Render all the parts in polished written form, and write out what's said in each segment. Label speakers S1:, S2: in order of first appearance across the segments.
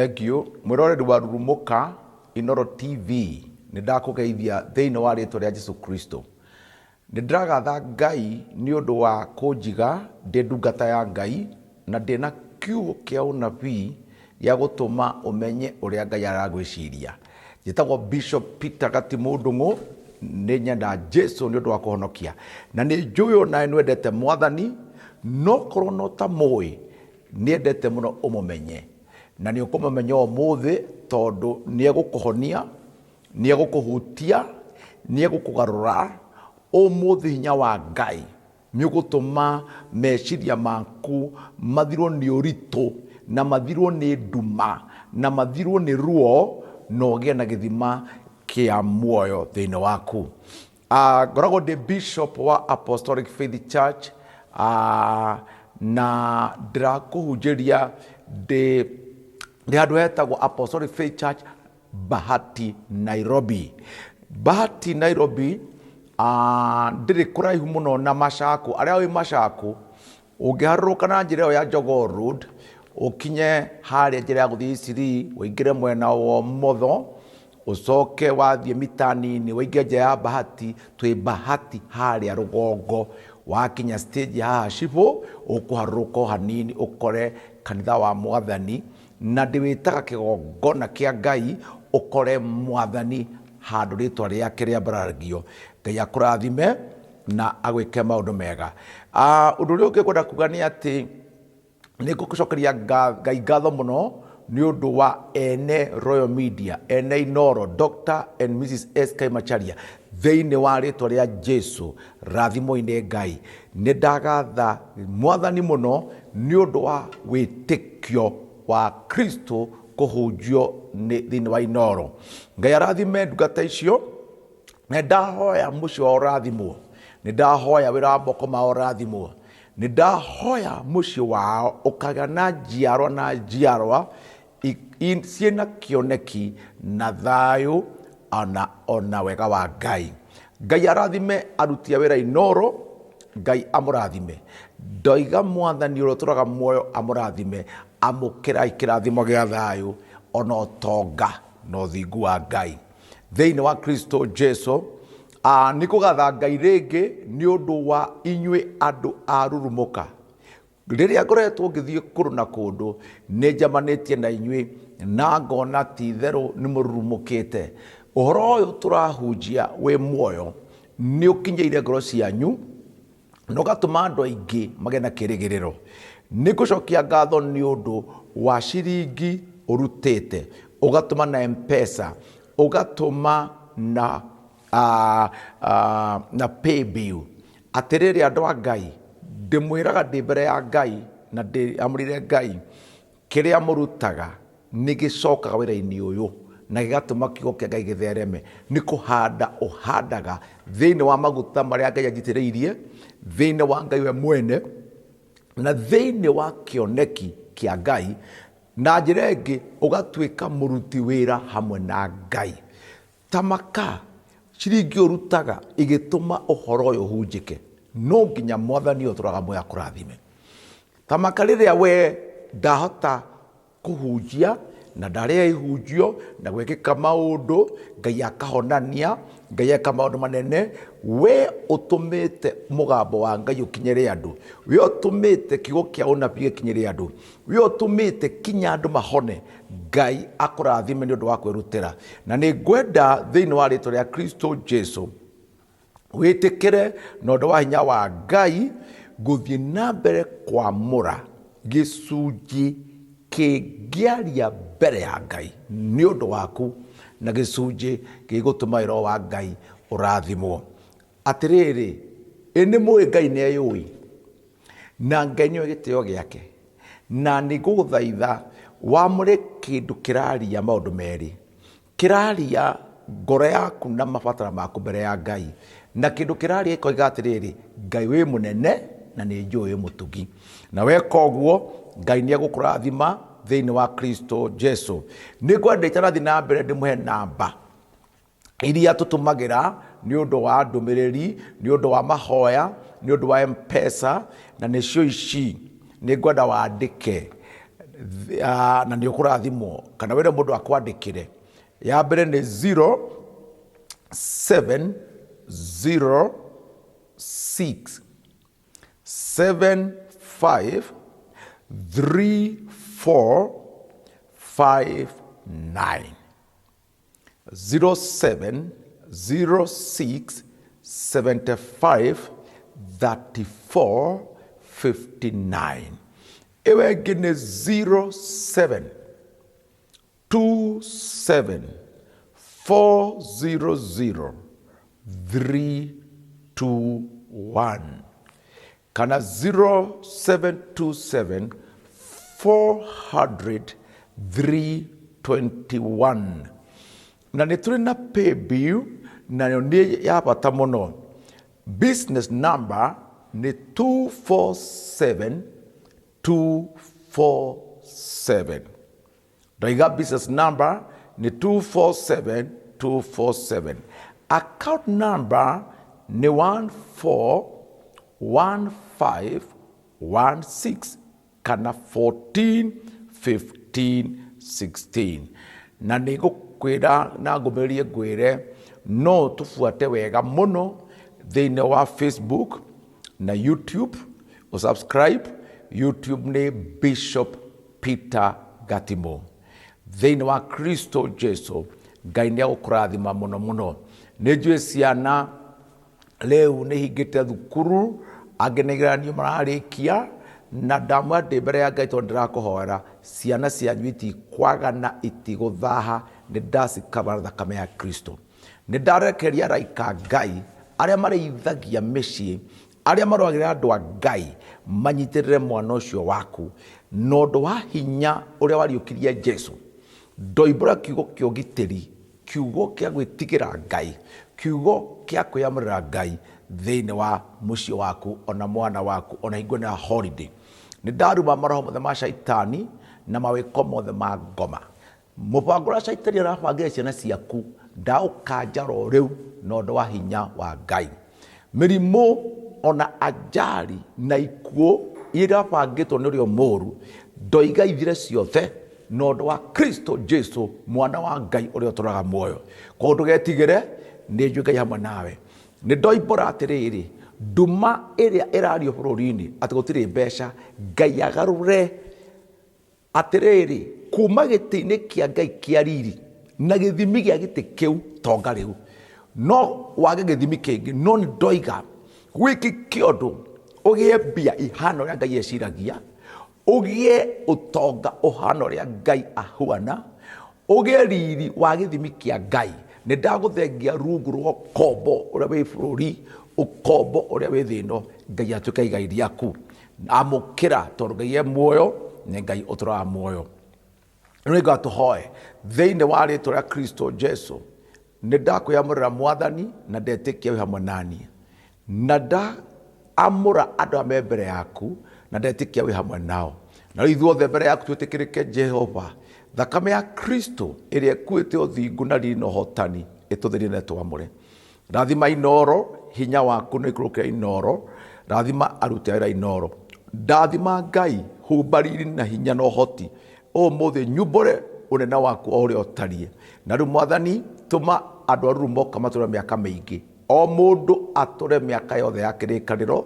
S1: Thank you. Mwĩroreri wa Rurumũka Inoro TV, nĩ ndakũgeithia thĩinĩ wa rĩtwa rĩa Jesu Kristo. Nĩ ndĩragatha Ngai nĩ ũndũ wa kũnjiga ndĩ ndungata ya Ngai na ndĩ na kiugo kĩa ũnabii gĩa gũtũma ũmenye ũrĩa Ngai aragwĩciria. Njĩtagwo Bishop Peter Gatimũ Ndung'u, nĩ nyenda Jesu nĩ ũndũ wa kũhonokia. Na nĩ njũĩ onawe nĩ wendete Mwathani, no korwo no ta mũĩ, nĩendete mũno ũmũmenye. Na nĩ ũkũmũmenya ũmũthĩ tondũ nĩ egũkũhonia, nĩ egũkũhutia, nĩ egũkũgarũra. Ũmũthĩ hinya wa Ngai nĩ ũgũtũma meciria maku mathirwo nĩ ũritũ, na mathirwo nĩ nduma, na mathirwo nĩ ruo, na ũgĩe na gĩthima kĩa muoyo thĩinĩ waku. Ngoragwo ndĩ bishop wa Apostolic Faith Church, na ndĩrakũhunjĩria ndĩ handũ hetagwo Apostolic Faith Church Bahati Nairobi. Bahati Nairobi, ndĩrĩ kũraihu mũno na Machakos. Arĩa wĩ Machakos, ũngĩharũrũka na njĩra ĩyo ya Jogoo Road, ũkinye harĩa njĩra ya gũthiĩ Eastleigh, ũingĩre mwena wa ũmotho, ũcoke wathiĩ mita nini, ũingĩre njĩra ya Bahati, twĩ Bahati harĩa rũgongo. Wakinya stage haha cibũ, ũkũharũrũka o hanini ũkore kanitha wa Mwathani, na ndĩwĩtaga kĩgongona kĩa Ngai, ũkore Mwathani handũ rĩtwa rĩake rĩambararagio. Ngai akũrathime na agwĩke maũndũ mega. Ũndũ ũrĩa ũngĩ ngwenda kuga nĩ atĩ nĩ ngũcokeria Ngai ngatho mũno nĩ ũndũ wa ene Royal Media, ene Inoro, Dr. and Mrs. SK Macharia, thĩinĩ wa rĩtwa rĩa Jesu, rathimwo-inĩ Ngai. Nĩ ndagatha Mwathani mũno nĩ ũndũ wa wĩtĩkio wa Kristo kũhunjio nĩ thĩinĩ wa Inoro. Ngai arathime ndungata icio. Nĩ ndahoya mũciĩ wao ũrathimwo, nĩ ndahoya wĩra wa moko mao ũrathimwo, nĩ ndahoya mũciĩ wao ũkagĩa na njiarwa na njiarwa ciĩna kĩoneki na thayũ ona wega wa Ngai. Ngai arathime aruti a wĩra Inoro, Ngai amũrathime. Ndoiga Mwathani ũrĩa ũtũraga muoyo amũrathime, amũkĩrai kĩrathimo gĩa thayũ ona ũtonga na ũthingu wa Ngai thĩinĩ wa Kristo Jesu. Nĩ kũgatha Ngai rĩngĩ nĩ ũndũ wa inyuĩ andũ a Rurumũka. Rĩrĩa ngoretwo ngĩthiĩ kũndũ na kũndũ, nĩ njamanĩtie na inyuĩ na ngona ti itherũ nĩ mũrurumũkĩte. Ũhoro ũyũ tũrahunjia wĩ muoyo nĩ ũkinyĩire ngoro cianyu na ũgatũma andũ aingĩ magĩe na kĩrĩgĩrĩro. Nĩ ngũcokia ngatho nĩ ũndũ wa ciringi ũrutĩte, ũgatũma na M-Pesa, ũgatũma na Paybill. Atĩrĩrĩ andũ a Ngai, ndĩmwĩraga ndĩ mbere ya Ngai na ndĩamũrĩire Ngai, kĩrĩa mũrutaga nĩ gĩcokaga wĩra-inĩ ũyũ na gĩgatũma kiugo kĩa Ngai gĩthereme. Nĩ kũhanda ũhandaga thĩinĩ wa maguta marĩa Ngai anjitĩrĩirie, thĩinĩ wa Ngai we mwene, na thĩinĩ wa kĩoneki kĩa Ngai. Na njĩra ĩngĩ ũgatuĩka mũruti wĩra hamwe na Ngai. Ta maka, ciringi ũrutaga igĩtũma ũhoro ũyũ ũhunjĩke. No nginya Mwathani ũyũ ũtũraga muoyo akũrathime. Ta maka rĩrĩa we ndahota kũhunjia na ndarĩa ihunjio na gwĩkĩka maũndũ, Ngai akahonania, Ngai eka maũndũ manene, we ũtũmĩte mũgambo wa Ngai ũkinyĩre andũ, we ũtũmĩte kiugo kĩa ũnabii gĩkinyĩre andũ, we ũtũmĩte kinya andũ mahone, Ngai akũrathime nĩ ũndũ wa kwĩrutĩra. Na nĩ ngwenda thĩinĩ wa rĩtwa rĩa Kristo Jesu wĩtĩkĩre na ũndũ wa hinya wa Ngai gũthiĩ na mbere kwamũra gĩcunjĩ kĩngĩaria mbere ya Ngai nĩ ũndũ waku, na gĩcunjĩ gĩgũtũma wĩra wa Ngai ũrathimwo. Atĩrĩrĩ, ĩ nĩ mũĩ Ngai nĩ eyũĩ, na Ngai nĩoĩ gĩtĩo gĩake, na nĩ ngũgũthaitha wamũre kĩndũ kĩraria maũndũ merĩ, kĩraria ngoro yaku na mabataro maku mbere ya Ngai, na kĩndũ kĩraria gĩkoiga atĩrĩrĩ, Ngai wĩ mũnene na nĩ njũĩ wĩ mũtugi. Na weka ũguo, Ngai nĩ egũkũrathima thĩinĩ wa Kristo Jesu. Nĩ ngwenda itanathiĩ na mbere ndĩmũhe namba iria tũtũmagĩra nĩ ũndũ wa ndũmĩrĩri, nĩ ũndũ wa mahoya, nĩ ũndũ wa M-Pesa, na nĩcio ici. Nĩ ngwenda wandĩke. Na nĩ ũkũrathimwo kana wĩre mũndũ akwandĩkĩre. Ya mbere nĩ 0706 75 34 59, 0706 75 34 59. Ĩyo ĩngĩ nĩ 07 27 400 321 kana 0727 400 321. Na nĩ tũrĩ na paybill, nayo nĩ ya bata mũno. Business number nĩ 247 247. Ndaiga business number nĩ 247 247. Account number nĩ 141516 kana 14 15 16. Na nĩ ngũkwĩra na ngũmĩrĩrie ngwĩre no tũbuate wega mũno thĩinĩ wa Facebook na YouTube. Ũsubscribe YouTube nĩ Bishop Peter Gatimo. Thĩinĩ wa Kristo Jesu, Ngai nĩ agũkũrathima mũno mũno. Nĩ njũĩ ciana rĩu nĩ hingĩte thukuru, angĩ nĩ igeranio mararĩkia, na ndamwĩra ndĩ mbere ya Ngai tondũ ndĩrakũhoera, ciana cianyu itikwagana, itigũthaha, nĩ ndacikaba na thakame ya Kristo. Nĩ ndarekeria araika Ngai arĩa marĩithagia mĩciĩ, arĩa marũagĩrĩra andũ a Ngai, manyitĩrĩre mwana ũcio waku na ũndũ wa hinya ũrĩa wariũkirie Jesu. Ndoimbũra kiugo kĩa ũgitĩri, kiugo kĩa gwĩtigĩra Ngai, kiugo kĩa kwĩyamũrĩra Ngai thĩinĩ wa mũciĩ waku ona mwana waku ona hingo ĩno ya holiday. Nĩ ndaruma maroho mothe ma shaitani na mawĩko mothe ma ngoma. Mũbango ũrĩa shaitani arabangĩra ciana ciaku ndaũkanja ro rĩu na ũndũ wa hinya wa Ngai. Mĩrimũ ona ajali na ikuũ iria irabangĩtwo nĩ ũrĩa mũũru ndoiga ithire ciothe na ũndũ wa Kristo Jesu, mwana wa Ngai ũrĩa ũtũraga muoyo. Koguo ndũgetigĩre, nĩ njũĩ Ngai hamwe nawe. Nĩ ndoimbũra atĩrĩrĩ, nduma ĩrĩa ĩrario bũrũri-inĩ atĩ gũtirĩ mbeca, Ngai agarũre atĩrĩrĩ kuma gĩtĩ-inĩ kĩa Ngai kĩa riri na gĩthimi gĩa gĩtĩ kĩu tonga rĩu no wage gĩthimi kĩngĩ, no nĩ ndoiga wĩkĩke ũndũ ũgĩe mbia ihana ũrĩa Ngai eciragia, ũgĩe ũtonga ũhana ũrĩa Ngai ahuana, ũgĩe riri wa gĩthimi kĩa Ngai. Nĩ ndagũthengia rungu rwa ũkombo ũrĩa wĩ bũrũri, ũkombo ũrĩa wĩ thĩ ĩno, Ngai atuĩke igai rĩaku. Amũkĩra tondũ Ngai e muoyo, nĩ Ngai ũtũraga muoyo. Rĩu nĩngoa tũhoe thĩinĩ wa rĩtwa rĩa Kristo Jesu. Nĩ ndakwĩamũrĩra Mwathani na ndetĩkia wĩ hamwe naniĩ, na ndaamũra andũ aya me mbere yaku na ndetĩkia wĩ hamwe nao. Na rĩu ithuothe mbere yaku twĩtĩkĩrĩke Jehova, thakame ya Kristo ĩrĩa ĩkuĩte ũthingu na riri na ũhotani ĩtũtherie na ĩtwamũre. Rathima Inooro, hinya waku nĩ ũikũrũkĩra Inooro, rathima aruti a wĩra Inooro. Ndathima Ngai, humba riri na hinya na ũhoti ũmũthĩ, nyumbũre ũnene waku o ũrĩa ũtariĩ. Na rĩu Mwathani, tũma andũ a Rurumoka matũre mĩaka mĩingĩ, o mũndũ atũre mĩaka yothe ya kĩrĩkanĩro,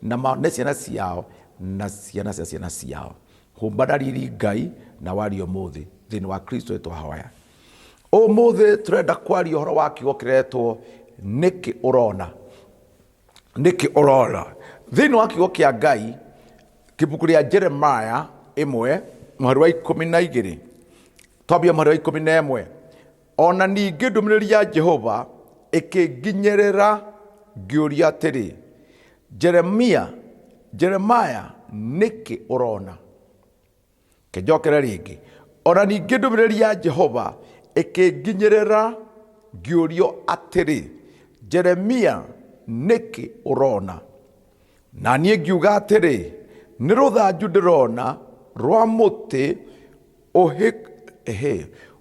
S1: na mone ciana ciao na ciana cia ciana ciao. Humba na riri Ngai na warie ũmũthĩ thĩinĩ wa Kristo twahoya. Ũmũthĩ tũrenda kwaria ũhoro wa kiugo kĩretwo nĩkĩ ũrona. Nĩkĩ ũrona. Thĩinĩ wa kiugo kĩa Ngai, kĩbuku rĩa Jeremiah 1 mũhari wa 12, twambia mũhari wa 11. Ona ningĩ ndũmĩrĩri ya Jehova ĩkĩnginyĩrĩra ngĩũria atĩrĩ, Jeremia, Jeremiah, nĩkĩ ũrona? Kĩnjokere rĩngĩ. Ona ningĩ ndũmĩrĩri ya Jehova ĩkĩnginyĩrĩra ngĩũrio atĩrĩ, Jeremia, nĩkĩ ũrona? Na niĩ ngiuga atĩrĩ, nĩ rũthanju ndĩrona rwa mũtĩ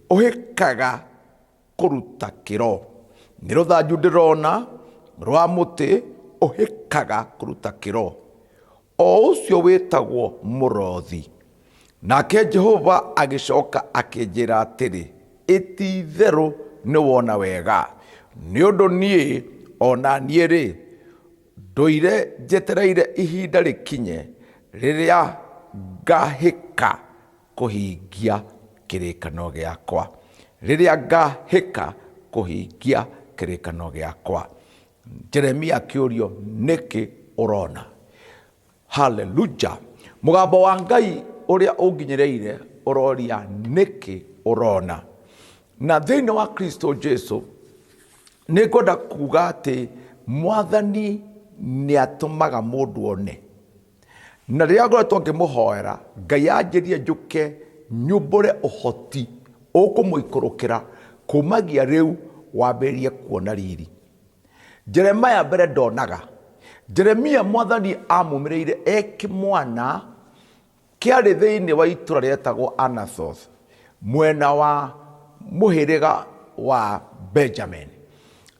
S1: ũhĩkaga kũruta kĩro. Nĩ rũthanju ndĩrona rwa mũtĩ ũhĩkaga kũruta kĩro, o ũcio wĩtagwo mũrothi. Nake Jehova agĩcoka akĩnjĩra atĩrĩ, Ĩ ti-itherũ nĩwona wega, nĩ ũndũ niĩ o na niĩ-rĩ, ndũire njetereire ihinda rĩkinye rĩrĩa ngahĩka kũhingia kĩrĩkanĩro gĩakwa, rĩrĩa ngahĩka kũhingia kĩrĩkanĩro gĩakwa. Jeremia akĩũrio, nĩkĩ ũrona? Haleluya! Mũgambo wa Ngai ũrĩa ũnginyĩrĩire ũroria nĩkĩ ũrona? Na thĩinĩ wa Kristo Jesu nĩ ngwenda kuga atĩ Mwathani nĩ atũmaga mũndũ one. Na rĩrĩa ngoretwo ngĩmũhoera, Ngai anjĩrie njũke nyumbũre ũhoti ũkũmũikũrũkĩra kumagia rĩu wambĩrĩrie kuona riri. Jeremiah mbere ndonaga. Jeremia Mwathani amumĩrĩire e kĩmwana kĩarĩ thĩinĩ wa itũra rĩetagwo Anathoth, mwena wa mũhĩrĩga wa Benjamin.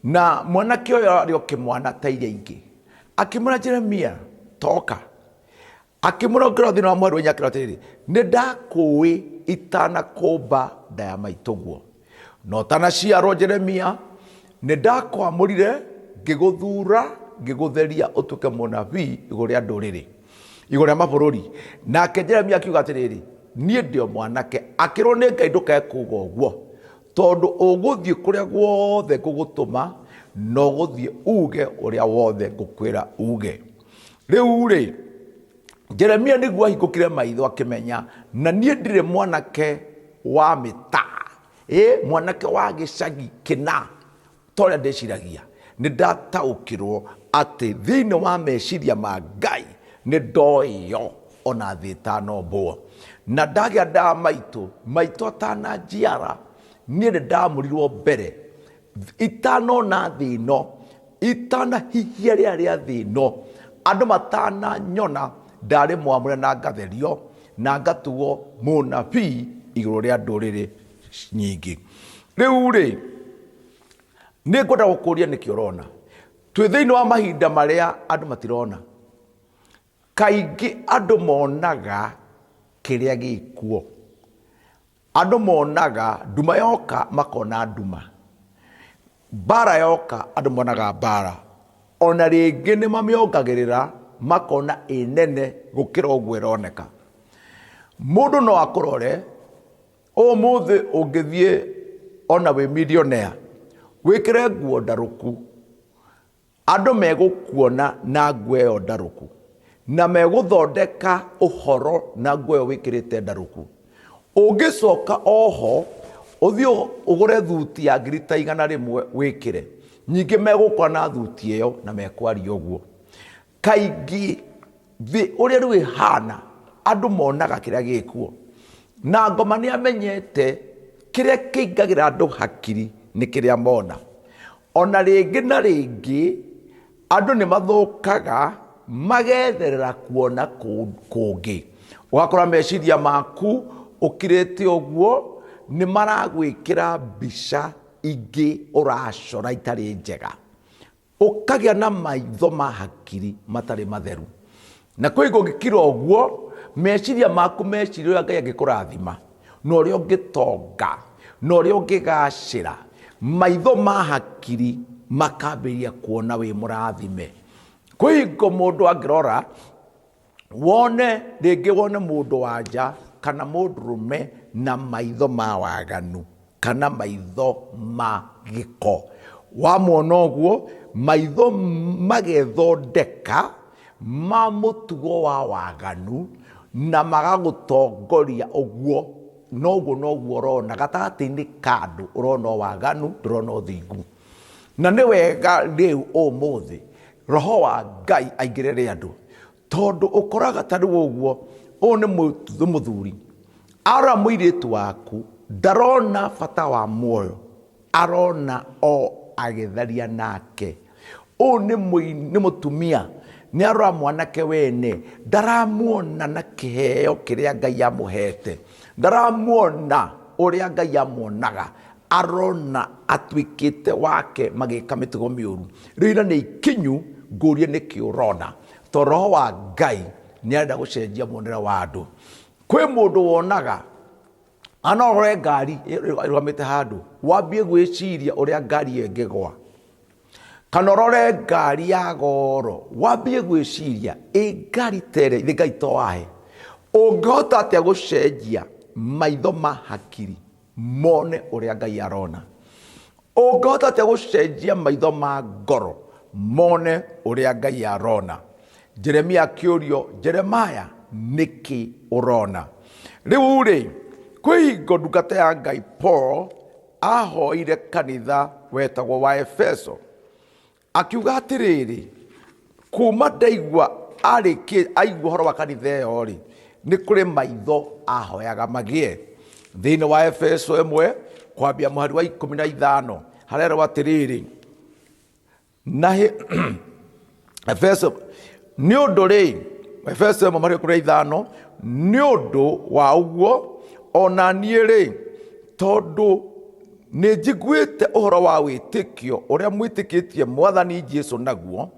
S1: Na mwanake ũyũ arĩ o kĩmwana ta iria ingĩ. Akĩmwĩra Jeremia, toka. Akĩmwĩra ũngĩrora thĩinĩ wa mũhari wa inya akĩra atĩrĩrĩ, nĩ ndakũĩ itanakũmba nda ya maitũguo. Na ũtanaciarwo Jeremia, nĩ ndakwamũrire ngĩgũthura ngĩgũtheria ũtuĩke mũnabii igũrũ rĩa ndũrĩrĩ, igũrũ rĩa mabũrũri. Nake Jeremia akiuga atĩrĩrĩ, niĩ ndĩ o mwanake. Akĩrwo nĩ Ngai ndũkae kuuga ũguo, tondũ ũgũthiĩ kũrĩa guothe ngũgũtũma, na ũgũthiĩ uge ũrĩa wothe ngũkwĩra uge. Rĩu rĩ, Jeremia nĩguo ahingũkire maitho akĩmenya, na niĩ ndirĩ mwanake wa mĩtaa, ĩ mwanake wa gĩcagi kĩna ta ũrĩa ndĩciragia. Nĩ ndataũkĩrwo atĩ thĩinĩ wa meciria ma Ngai nĩ ndoĩo ona thĩ ĩtanombwo. Na ndagĩa nda ya maitũ, maitũ atananjiara, niĩ nĩ ndamũrirwo mbere itanona thĩ ĩno, itanahihia rĩera rĩa thĩ ĩno, andũ matananyona, ndarĩ mwamũre na ngatherio na ngatuo mũnabii igũrũ rĩa ndũrĩrĩ nyingĩ. Rĩu rĩ, nĩ ngwenda gũkũria nĩkĩ ũrona. Twĩ thĩinĩ wa mahinda marĩa andũ matirona. Kaingĩ andũ monaga kĩrĩa gĩkuo. Andũ monaga nduma yoka makona nduma, mbara yoka andũ monaga mbara, ona rĩngĩ nĩ mamĩongagĩrĩra makona ĩ nene gũkĩra ũguo ĩroneka. Mũndũ no akũrore ũmũthĩ ũngĩthiĩ ona wĩ millionaire wĩkĩre nguo ndarũku. Andũ megũkuona na nguo ĩyo ndarũku, na megũthondeka ũhoro na nguo ĩyo wĩkĩrĩte ndarũku. Ũngĩcoka oho ũthiĩ ũgũre thuti ya ngiri ta 100 wĩkĩre, ningĩ megũkora na thuti ĩyo na mekwaria ũguo. Kaingĩ thĩ ũrĩa rĩu ĩhana, andũ monaga kĩrĩa gĩkuo. Na ngoma nĩ amenyete kĩrĩa kĩingagĩra andũ hakiri nĩ kĩrĩa mona. Ona rĩngĩ na rĩngĩ andũ nĩ mathũkaga magetherera kuona kũngĩ. Ũgakora meciria maku ũkirĩte ũguo nĩ maragwĩkĩra mbica ingĩ ũracora itarĩ njega. Ũkagĩa na maitho ma hakiri matarĩ matheru. Na kwĩ hingo ũngĩkira ũguo, meciria maku meciria ũrĩa Ngai angĩkũrathima, na ũrĩa ũngĩtonga, na ũrĩa ũngĩgacĩra, maitho ma hakiri makambĩrĩria kuona wĩ mũrathime. Kwĩ hingo mũndũ angĩrora, wone rĩngĩ wone mũndũ wa nja kana mũndũrũme na maitho ma waganu kana maitho ma gĩko. Wamuona ũguo, maitho magethondeka ma mũtugo wa waganu na magagũtongoria ũguo, noguo noguo ũrona gatagatĩ-inĩ ka andũ ũrona o waganu ndũrona ũthingu. Na nĩ wega rĩu ũmũthĩ roho wa Ngai aingĩrĩre andũ, tondũ ũkoraga ta rĩu ũguo, ũyũ nĩ mũthuri arora mũirĩtu waku ndarona bata wa muoyo, arona o agĩtharia nake. Ũyũ nĩ mũtumia nĩ arora mwanake wene ndaramuona na kĩheo kĩrĩa Ngai amũhete, ndaramuona ũrĩa Ngai amuonaga, arona atuĩkĩte wake magĩka mĩtugo mĩũru. Rĩu ira nĩ ikinyu ngũrie nĩkĩ ũrona, tondũ roho wa Ngai nĩ arenda gũcenjia muonere wa andũ. Kwĩ mũndũ wonaga ana ũrore ngari ĩrũgamĩte handũ wambie gwĩciria ũrĩa ngari ĩyo ĩngĩgwa, kana ũrore ngari ya goro wambie gwĩciria ĩ ngari ta ĩrĩa ithe Ngai to ahe. Ũngĩhota atĩa gũcenjia maitho ma hakiri mone ũrĩa Ngai arona? Ũngĩhota atĩa gũcenjia maitho ma ngoro mone ũrĩa Ngai arona? Jeremia akĩũrio, Jeremaya, nĩkĩ ũrona? Rĩu rĩ, kwĩ hingo ndungata ya Ngai Paul ahoire kanitha wetagwo wa Efeso, Akiuga atĩrĩrĩ, kuma ndaigua arĩkĩ aigua ũhoro wa kanitha ĩyo rĩ, nĩ kũrĩ maitho ahoyaga magĩe. Thĩinĩ wa Efeso ĩmwe kwambia mũhari wa 15 harerwo atĩrĩrĩ, na Efeso nĩ ũndũ rĩ, Efeso ĩmwe mũhari wa 15, nĩ ũndũ wa ũguo ona niĩ rĩ, tondũ Nĩ njiguĩte ũhoro wa wĩtĩkio ũrĩa mwĩtĩkĩtie Mwathani Jesu naguo,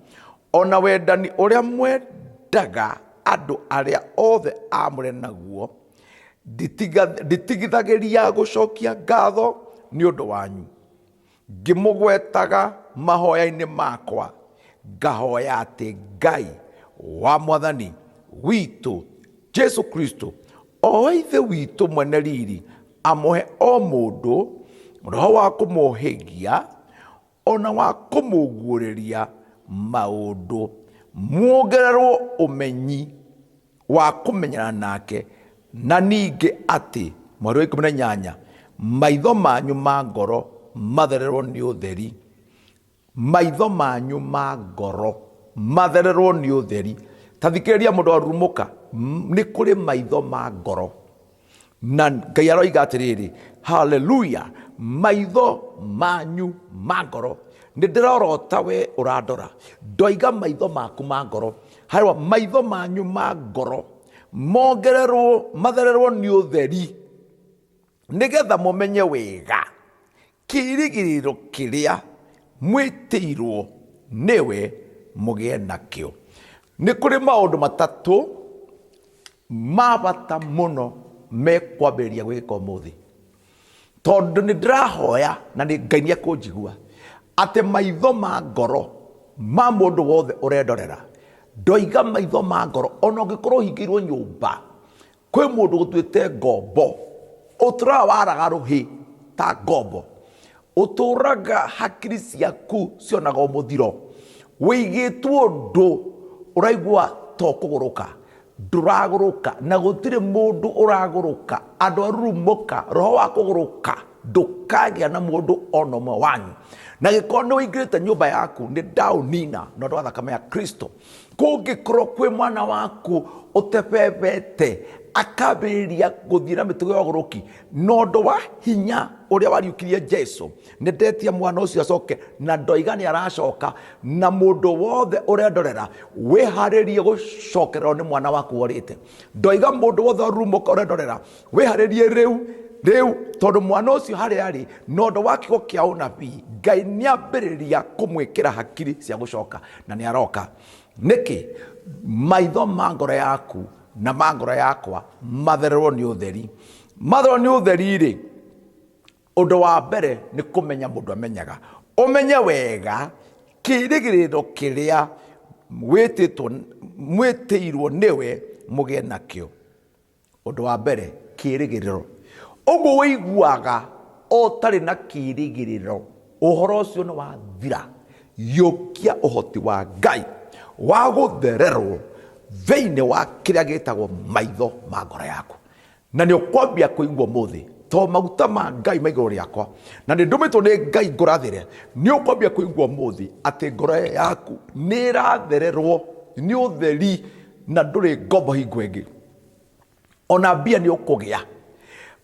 S1: o na wendani ũrĩa mwendaga andũ arĩa othe aamũre naguo, nditigithagĩria gũcokia ngatho nĩ ũndũ wanyu, ngĩmũgwetaga mahoya-inĩ makwa, ngahoya atĩ Ngai wa Mwathani witũ Jesu Kristo, o we Ithe witũ mwene riri, amũhe o mũndũ roho wa kũmũhĩgia o na wa kũmũguũrĩria maũndũ, muongererwo ũmenyi wa kũmenyana nake, na ningĩ atĩ, mũhari wa 18, maitho manyu ma ngoro mathererwo nĩ ũtheri. Maitho manyu ma ngoro mathererwo nĩ ũtheri. Ta thikĩrĩria mũndũ warurumũka, nĩ kũrĩ maitho ma ngoro. Na Ngai aroiga atĩrĩrĩ, haleluya, maitho manyu ma ngoro. Nĩ ndĩrorota we ũrandora, ndoiga maitho maku ma ngoro. Harĩa maitho manyu ma ngoro mongererwo, mathererwo nĩ ũtheri. Nĩgetha mũmenye wega kĩĩrĩgĩrĩro kĩrĩa mwĩtĩirwo nĩwe mũgĩe nakĩo. Nĩ kũrĩ maũndũ matatũ ma bata mũno mekwambĩrĩria gwĩkĩka ũmũthĩ. Tondũ nĩ ndĩrahoya na nĩ Ngai nĩ ekũnjigua atĩ maitho ma ngoro ma mũndũ wothe ũrendorera, ndoiga maitho ma ngoro ona ũngĩkorwo ũhingĩirwo nyũmba, Kwĩ mũndũ ũgũtuĩte ngombo, ũtũraga waraga rũhĩ ta ngombo, ũtũraga hakiri ciaku cionaga o mũthiro, wĩigĩtwo ũndũ ũraigua ta ũkũgũrũka, ndũragũrũka na gũtirĩ mũndũ ũragũrũka, andũ a rurumũka, roho wa kũgũrũka ndũkagĩa na mũndũ ona ũmwe wanyu. Na gĩkorwo nĩ ũingĩrĩte nyũmba yaku, nĩ ndaũnina na ũndũ wa thakame ya Kristo. Kũngĩkorwo kwĩ mwana waku ũtebebete akambĩrĩria gũthiĩ na mĩtugo ya ũgũrũki na ũndũ wa hinya ũrĩa wariũkirie Jesu, nĩ ndetia mwana ũcio acoke, na ndoiga nĩ aracoka, na mũndũ wothe ũrendorera wĩharĩrie gũcokererwo nĩ mwana waku worĩte. Ndoiga mũndũ wothe ũrumũka ũrendorera wĩharĩrie rĩu rĩu, tondũ mwana ũcio harĩa arĩ na ũndũ wa kiugo kĩa ũnabii, Ngai nĩambĩrĩria kũmwĩkĩra hakiri cia gũcoka na nĩ aroka. Nĩkĩ? Maitho ma ngoro yaku na ma ngoro yakwa mathererwo nĩ ũtheri. Mathererwo nĩ ũtheri rĩ, ũndũ wa mbere nĩ kũmenya mũndũ amenyaga. Ũmenye wega kĩrĩgĩrĩro kĩrĩa wĩtĩtwo, mwĩtĩirwo nĩwe mũgĩe nakĩo. Ũndũ wa mbere, kĩĩrĩgĩrĩro. Ũguo ũiguaga ũtarĩ na kĩĩrĩgĩrĩro, ũhoro ũcio nĩ wathira. Yũkia ũhoti wa Ngai wa gũthererwo thĩinĩ wa kĩrĩa gĩtagwo maitho ma ngoro yaku. Na nĩ ũkwambia kũigua ũmũthĩ, to maguta ma Ngai ma igũrũ rĩakwa, na nĩ ndũmĩtwo nĩ Ngai ngũrathĩre, nĩ ũkwambia kũigua ũmũthĩ atĩ ngoro yaku nĩ ĩrathererwo nĩ ũtheri na ndũrĩ ngombo hingo ĩngĩ. Ona mbia nĩ ũkũgĩa,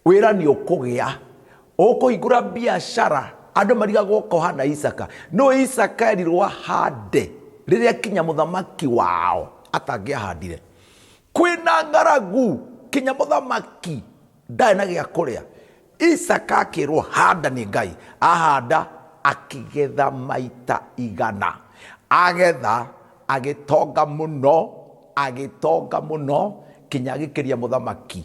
S1: wĩra nĩ ũkũgĩa, ũkũhingũra biacara, andũ marigagwo ũkahana Isaka. No Isaka erirwo ahande rĩrĩa kinya mũthamaki wao atangĩahandire. Kwĩna ng'aragu kinya mũthamaki ndarĩ na gĩa kũrĩa. Isaka akĩrwo handa nĩ Ngai, ahanda akĩgetha maita igana. Agetha agĩtonga mũno, agĩtonga mũno kinya agĩkĩria mũthamaki.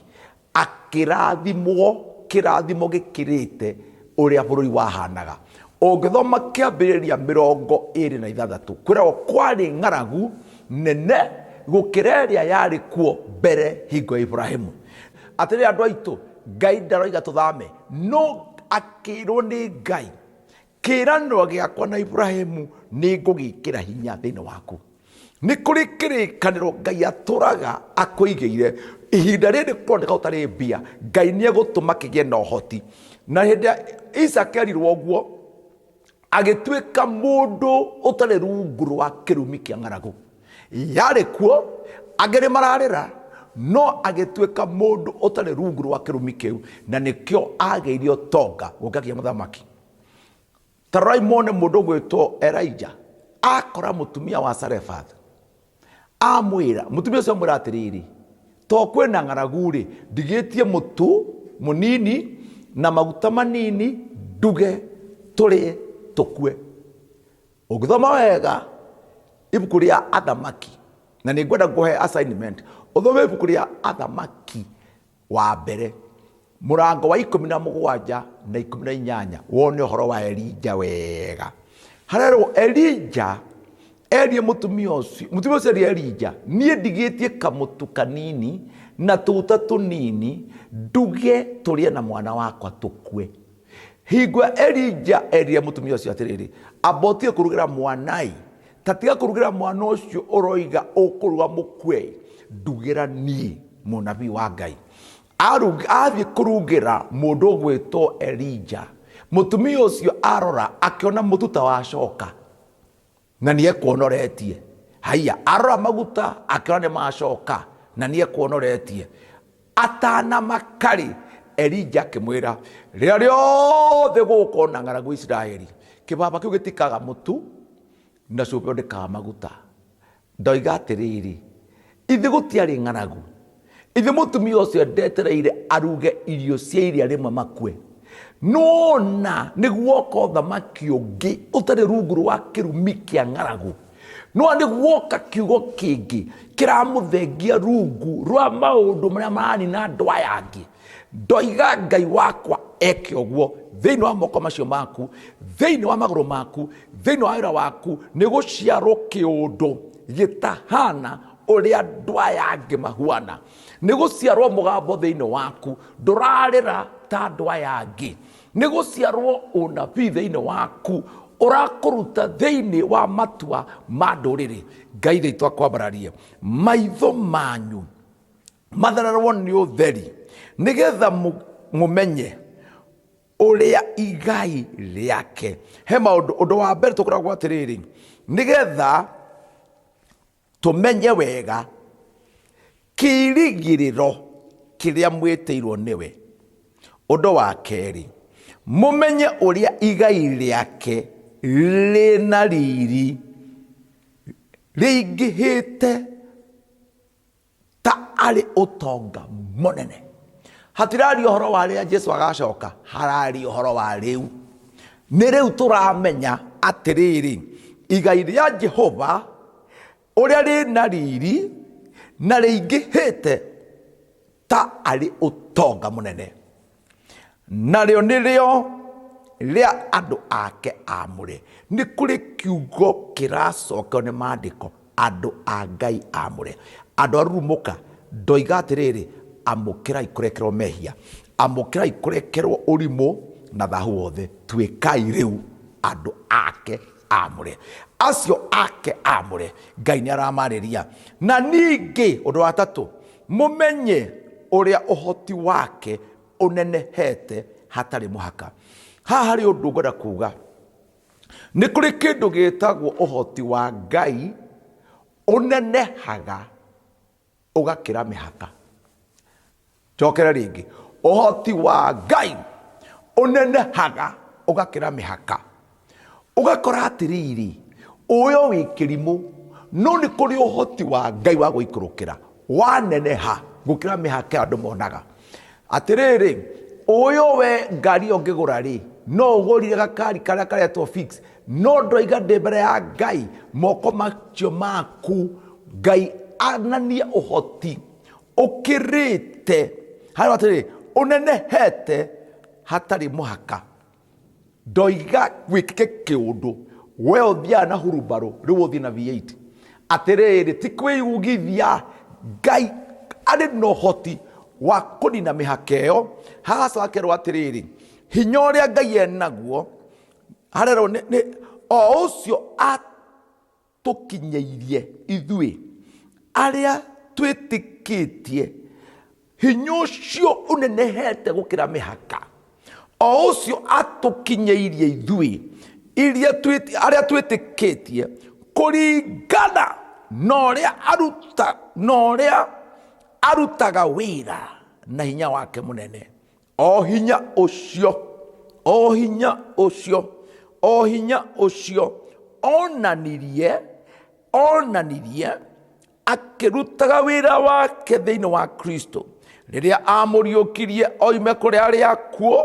S1: Akĩrathimwo kĩrathimo gĩkĩrĩte ũrĩa bũrũri wahanaga. Ũngĩthoma Kĩambĩrĩria 26, kwĩragwo kwarĩ ng'aragu nene gũkĩra ĩrĩa yarĩ kuo mbere hingo ya Iburahimu. Atĩrĩrĩ andũ aitũ, Ngai ndaroiga tũthame, no akĩrwo nĩ Ngai, kĩĩranĩro gĩakwa na Iburahimu nĩ ngũgĩkĩra hinya thĩinĩ waku. Nĩ kũrĩ kĩrĩkanĩro Ngai atũraga akũigĩire. Ihinda rĩrĩ kũroneka ũtarĩ mbia, Ngai nĩ egũtũma kĩgĩe na ũhoti. Na hĩndĩ ya Isaka erirwo ũguo, agĩtuĩka mũndũ ũtarĩ rungu rwa kĩrumi kĩa ng'aragu. Yarĩ kuo, angĩ nĩ mararĩra, no agĩtuĩka mũndũ ũtarĩ rungu rwa kĩrumi kĩu, na nĩkĩo agĩire ũtonga gũkĩra mũthamaki. Ta rorai muone mũndũ ũgwĩtwo Elija akora mũtumia wa Sarefath, amwĩra, mũtumia ũcio amwĩra atĩrĩrĩ, to kwĩna ng'aragu-rĩ, ndigĩtie mũtu mũnini na maguta manini nduge tũrĩe tũkue. Ũngĩthoma wega ibuku rĩa Athamaki, na nĩ ngwenda ngũhe assignment, ũthome ibuku rĩa Athamaki wa mbere mũrango wa 17 na 18, wone ũhoro wa Elija wega. Harerwo Elija erie mũtumia ũcio, mũtumia ũcio erie Elija, niĩ ndigĩtie kamũtu kanini na tũguta tũnini nduge tũrĩe na mwana wakwa tũkue. Hingo Elija erire mũtumia ũcio atĩrĩrĩ, amba ũtige kũrugĩra mwanai, ta tiga kũrugĩra mwana ũcio ũroiga ũkũruga mũkue, ndugĩra niĩ mũnabii wa Ngai. Athiĩ kũrugĩra mũndũ ũgwĩtwo Elija, mũtumia ũcio arora akĩona mũtu ta wacoka na nĩ ekuonoretie. Haiya, arora maguta akĩona nĩ macoka na nĩ ekuonoretie. Atanamaka-rĩ, Elija akĩmwĩra, rĩrĩa rĩothe gũgũkorwo na ng'aragu Isiraeli, kĩbaba kĩu gĩtikaga mũtu na cuba ĩyo ndĩkaga maguta. Ndoiga atĩrĩrĩ, ithe gũtiarĩ ng'aragu, ithe mũtumia ũcio ndetereire aruge irio cia iria rĩmwe makue. Nona nĩ guoka ũthamaki ũngĩ ũtarĩ rungu rwa kĩrumi kĩa ng'aragu. Nona nĩ guoka kiugo kĩngĩ kĩramũthengia rungu rwa maũndũ marĩa maranina andũ aya angĩ. Ndoiga Ngai wakwa eke ũguo thĩinĩ wa moko macio maku, thĩinĩ wa magũrũ maku, thĩinĩ wa wĩra waku, nĩ gũciarwo kĩũndũ gĩtahana ũrĩa andũ aya angĩ mahuana. Nĩ gũciarwo mũgambo thĩinĩ waku, ndũrarĩra ta andũ aya angĩ. Nĩ gũciarwo ũnabii thĩinĩ waku, ũrakũruta thĩinĩ wa matua ma ndũrĩrĩ. Ngai witũ akwambararie maitho manyu mathererwo nĩ ũtheri, nĩgetha mũmenye ũrĩa igai rĩake. He maũndũ, ũndũ wa mbere tũkoragwo atĩrĩrĩ, nĩgetha tũmenye wega kĩĩrĩgĩrĩro kĩrĩa mwĩtĩirwo nĩwe. Ũndũ wa kerĩ, mũmenye ũrĩa igai rĩake rĩna riri rĩingĩhĩte ta arĩ ũtonga mũnene. Hatiraria ũhoro wa rĩrĩa Jesu agacoka, hararia ũhoro wa rĩu. Nĩ rĩu tũramenya atĩrĩrĩ, igai rĩa Jehova ũrĩa rĩna riri na rĩingĩhĩte ta arĩ ũtonga mũnene, narĩo nĩrĩo rĩa andũ ake aamũre. Nĩ kũrĩ kiugo kĩracokio nĩ maandĩko, andũ a Ngai aamũre. Andũ a Rurumũka, ndoiga atĩrĩrĩ, amũkĩrai kũrekerwo mehia, amũkĩrai kũrekerwo ũrimũ na thahu wothe, tuĩkai rĩu andũ ake aamũre. Acio ake aamũre, Ngai nĩ aramarĩria. Na ningĩ ũndũ wa gatatũ, mũmenye ũrĩa ũhoti wake ũnenehete hatarĩ mũhaka. Haha harĩ ũndũ ngwenda kuga, nĩ kũrĩ kĩndũ gĩtagwo ũhoti wa Ngai ũnenehaga ũgakĩra mĩhaka. Njokere rĩngĩ, ũhoti wa Ngai ũnenehaga ũgakĩra mĩhaka. Ũgakora atĩrĩrĩ, ũyo wĩ kĩrimũ, no nĩ kũrĩ ũhoti wa Ngai wa gũikũrũkĩra, waneneha gũkĩra mĩhaka ĩyo andũ monaga. Atĩrĩrĩ, ũyũ we ngari ĩyo ũngĩgũra rĩ, no ũgũrire gakari karĩa karetwo fix, no ndoiga ndĩ mbere ya Ngai, moko macio maku, Ngai ananie ũhoti ũkĩrĩte harĩa atĩrĩrĩ, Ũnenehete hatarĩ mũhaka. Ndoiga gwĩkĩke kĩũndũ, we ũthiaga na hurumbarũ, rĩu ũthiĩ na V8. Atĩrĩrĩ, ti kwĩyugithia, Ngai arĩ na ũhoti wa kũnina mĩhaka ĩyo. Hagacoka hakerwo atĩrĩrĩ, hinya ũrĩa Ngai enaguo, harerwo nĩ o ũcio atũkinyĩirie ithuĩ arĩa twĩtĩkĩtie, hinya ũcio ũnenehete gũkĩra mĩhaka, o ũcio atũkinyĩirie ithuĩ iria arĩa twĩtĩkĩtie, kũringana na ũrĩa aruta, na ũrĩa arutaga wĩra na hinya wake mũnene. O hinya ũcio, o hinya ũcio, o hinya ũcio onanirie, onanirie akĩrutaga wĩra wake thĩinĩ wa Kristo rĩrĩa amũriũkirie oime kũrĩ arĩa akuũ,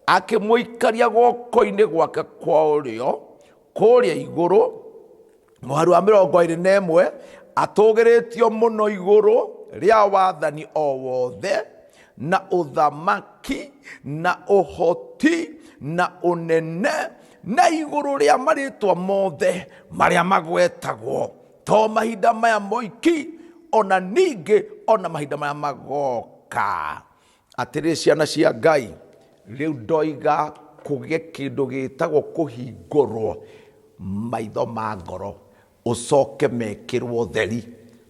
S1: akĩmũikaria guoko-inĩ gwake kwa ũrĩo kũrĩa igũrũ. Mũhari wa 21, atũgĩrĩtio mũno igũrũ rĩa wathani o wothe na ũthamaki na ũhoti na ũnene na igũrũ rĩa marĩtwa mothe marĩa magwetagwo, to mahinda maya moiki, ona ningĩ ona mahinda marĩa magoka. Atĩrĩ ciana cia Ngai, rĩu ndoiga kũgĩe kĩndũ gĩtagwo kũhingũrwo maitho ma ngoro, ũcoke mekĩrwo theri,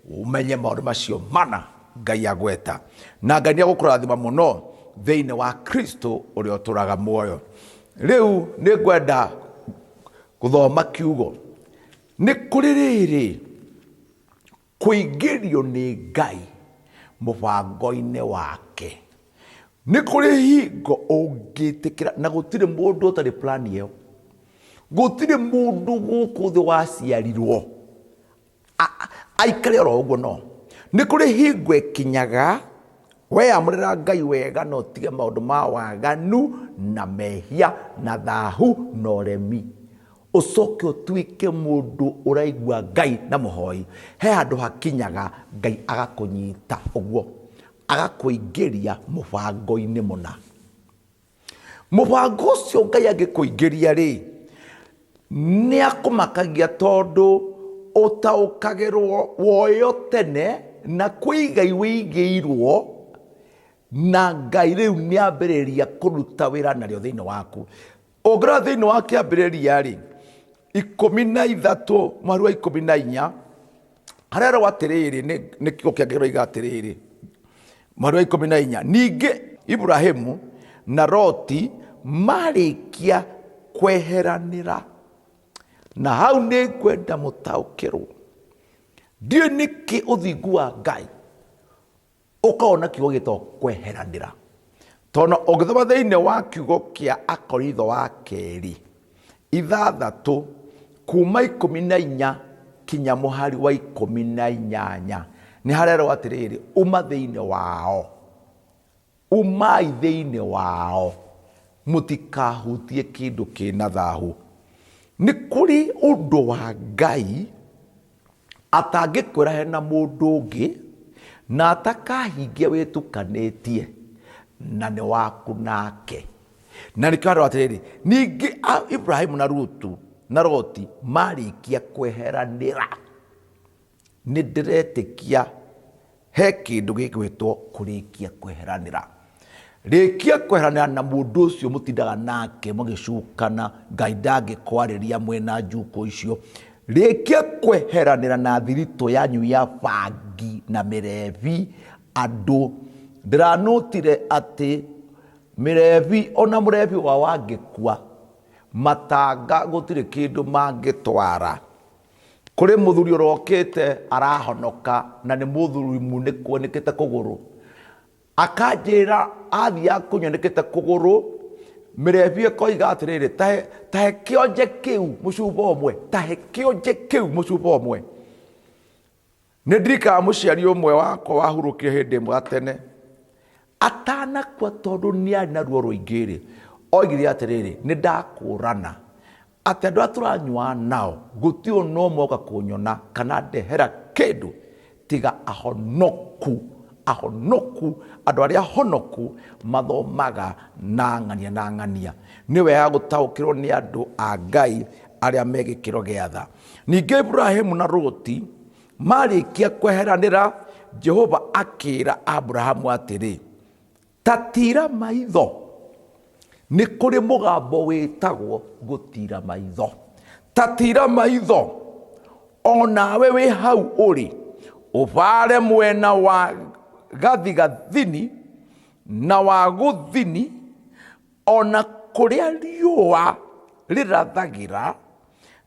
S1: ũmenye maũndũ macio mana Ngai agweta. Na Ngai nĩ egũkũrathima mũno thĩinĩ wa Kristo ũrĩa ũtũraga muoyo. Rĩu nĩ ngwenda gũthoma kiugo. Nĩ kũrĩ rĩrĩ kũingĩrio nĩ Ngai mũbango-inĩ wake. Nĩ kũrĩ hingo ũngĩtĩkĩra, na gũtirĩ mũndũ ũtarĩ plan ĩyo. Gũtirĩ mũndũ gũkũ thĩ waciarirwo aikare oro ũguo, no. Nĩ kũrĩ hingo ĩkinyaga weyamũrĩra Ngai wega na ũtige maũndũ ma waganu na mehia na thahu na ũremi. Ũcoke ũtuĩke mũndũ ũraigua Ngai na mũhoi. He handũ hakinyaga Ngai agakũnyita ũguo, agakũingĩria mũbango-inĩ mũna. Mũbango ũcio Ngai angĩkũingĩria rĩ, nĩ akũmakagia tondũ ũtaũkagĩrwo woyo tene na kwĩ igai wĩigĩirwo na Ngai rĩu nĩ ambĩrĩria kũruta wĩra narĩo thĩinĩ waku. Ũngĩrora thĩinĩ wa kĩambĩrĩria rĩ, 13 mũhari wa 14, harerwo atĩrĩrĩ, nĩ kiugo kĩa Ngai kĩroiga atĩrĩrĩ, mũhari wa 14, ningĩ Iburahĩmu na Loti marĩkia kweheranĩra, na hau nĩ ngwenda mũtaũkĩrwo, ndiũĩ nĩkĩ ũthingu wa Ngai ũkoragwo na kiugo gĩtagwo kweheranĩra. Tondũ ũngĩthoma thĩinĩ wa kiugo kĩa Akoritho wa kerĩ 6 kuma 14 kinya mũhari wa 18, nĩ harerwo atĩrĩrĩ, uma thĩinĩ wao, umai thĩinĩ wao, mũtikahutie kĩndũ kĩna thahu. Nĩ kũrĩ ũndũ wa Ngai atangĩkwĩra hena mũndũ ũngĩ na atakahingia wĩtukanĩtie na nĩ waku nake. Na nĩkĩo andũ atĩrĩrĩ, ningĩ Ibrahimu na Rutu na Loti marĩkia kweheranĩra, nĩ ndĩretĩkia He kĩndũ gĩgwĩtwo kũrĩkia kweheranĩra. Rĩkia kweheranĩra na mũndũ ũcio mũtindaga nake mũgĩcukana, Ngai ndangĩkwarĩria mwĩna njukũ icio. Rĩkia kweheranĩra na thiritũ yanyu ya bangi na mĩrebi. Andũ, ndĩranũtire atĩ mĩrebi ona mũrebi wao angĩkua, matanga gũtirĩ kĩndũ mangĩtwara. Kũrĩ mũthuri ũrokĩte arahonoka na nĩ mũthuri munĩku anĩkĩte kũgũrũ. Akanjĩra athiaga kũnyua anĩkĩte kũgũrũ, mĩrebi ĩkoiga atĩrĩrĩ, tahe, tahe kĩonje kĩu mũcuba ũmwe, tahe kĩonje kĩu mũcuba ũmwe. Nĩ ndirikanaga mũciari ũmwe wakwa wahurũkire hĩndĩ ĩmwe gatene, atanakua tondũ nĩ arĩ na ruo rũingĩ-rĩ, oigire atĩrĩrĩ, nĩ ndakũrana atĩ andũ arĩa tũranyuaga nao gũtirĩ ona ũmwe oka kũnyona kana ndehera kĩndũ tiga ahonoku Ahonoku, andũ arĩa ahonoku mathomaga na ng'ania na ng'ania. Nĩ wega gũtaũkĩrwo nĩ andũ a Ngai arĩa me gĩkĩro gĩa tha. Ningĩ Iburahimu na Loti marĩkia kweheranĩra, Jehova akĩra Aburahamu atĩrĩ, Ta tiira maitho. Nĩ kũrĩ mũgambo wĩtagwo gũtiira maitho. Ta tiira maitho, o nawe wĩ hau ũrĩ, ũbaare mwena wa gathigathini na wa gũthini, o na kũrĩa riũa rĩrathagĩra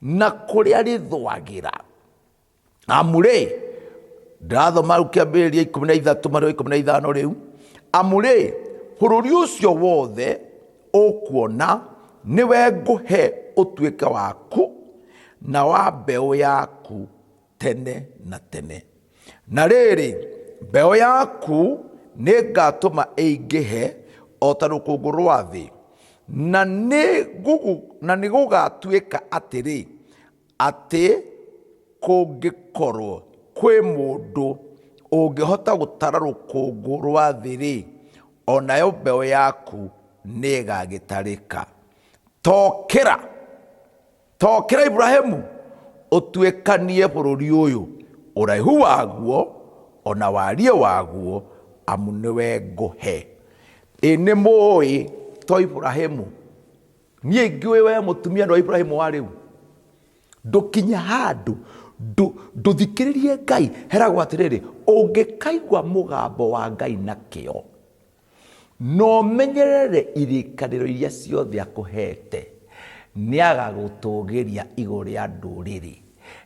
S1: na kũrĩa rĩthũagĩra. Amu-rĩ, ndĩrathoma rĩu Kĩambĩrĩria 13 marĩa 15 rĩu, amu-rĩ, bũrũri ũcio wothe ũkuona nĩwe ngũhe ũtuĩke waku na wa mbeũ yaku tene na tene. Na rĩrĩ, mbeũ yaku nĩngatũma ĩingĩhe o ta rũkũngũ rwa thĩ, na nĩgũgatuĩka atĩrĩ, atĩ kũngĩkorwo kwĩ mũndũ ũngĩhota gũtara rũkũngũ rwa thĩ-rĩ, o nayo mbeũ yaku nĩĩgagĩtarĩka. Tokĩra, tokĩra Iburahimu, ũtuĩkanie bũrũri ũyũ, ũraihu waguo o na wariĩ waguo, amu nĩwe ngũhe. Ĩ nĩmũũĩ to Iburahimu? Niĩ ngĩũĩ we mũtumia nĩ wa Iburahimu wa rĩu. Ndũkinye handũ ndũthikĩrĩrie Ngai. Heragwo atĩrĩrĩ, ũngĩkaigua mũgambo wa Ngai na kĩo, na ũmenyerere irĩkanĩro iria ciothe akũhete, nĩ agagũtũgĩria igũrũ rĩa ndũrĩrĩ,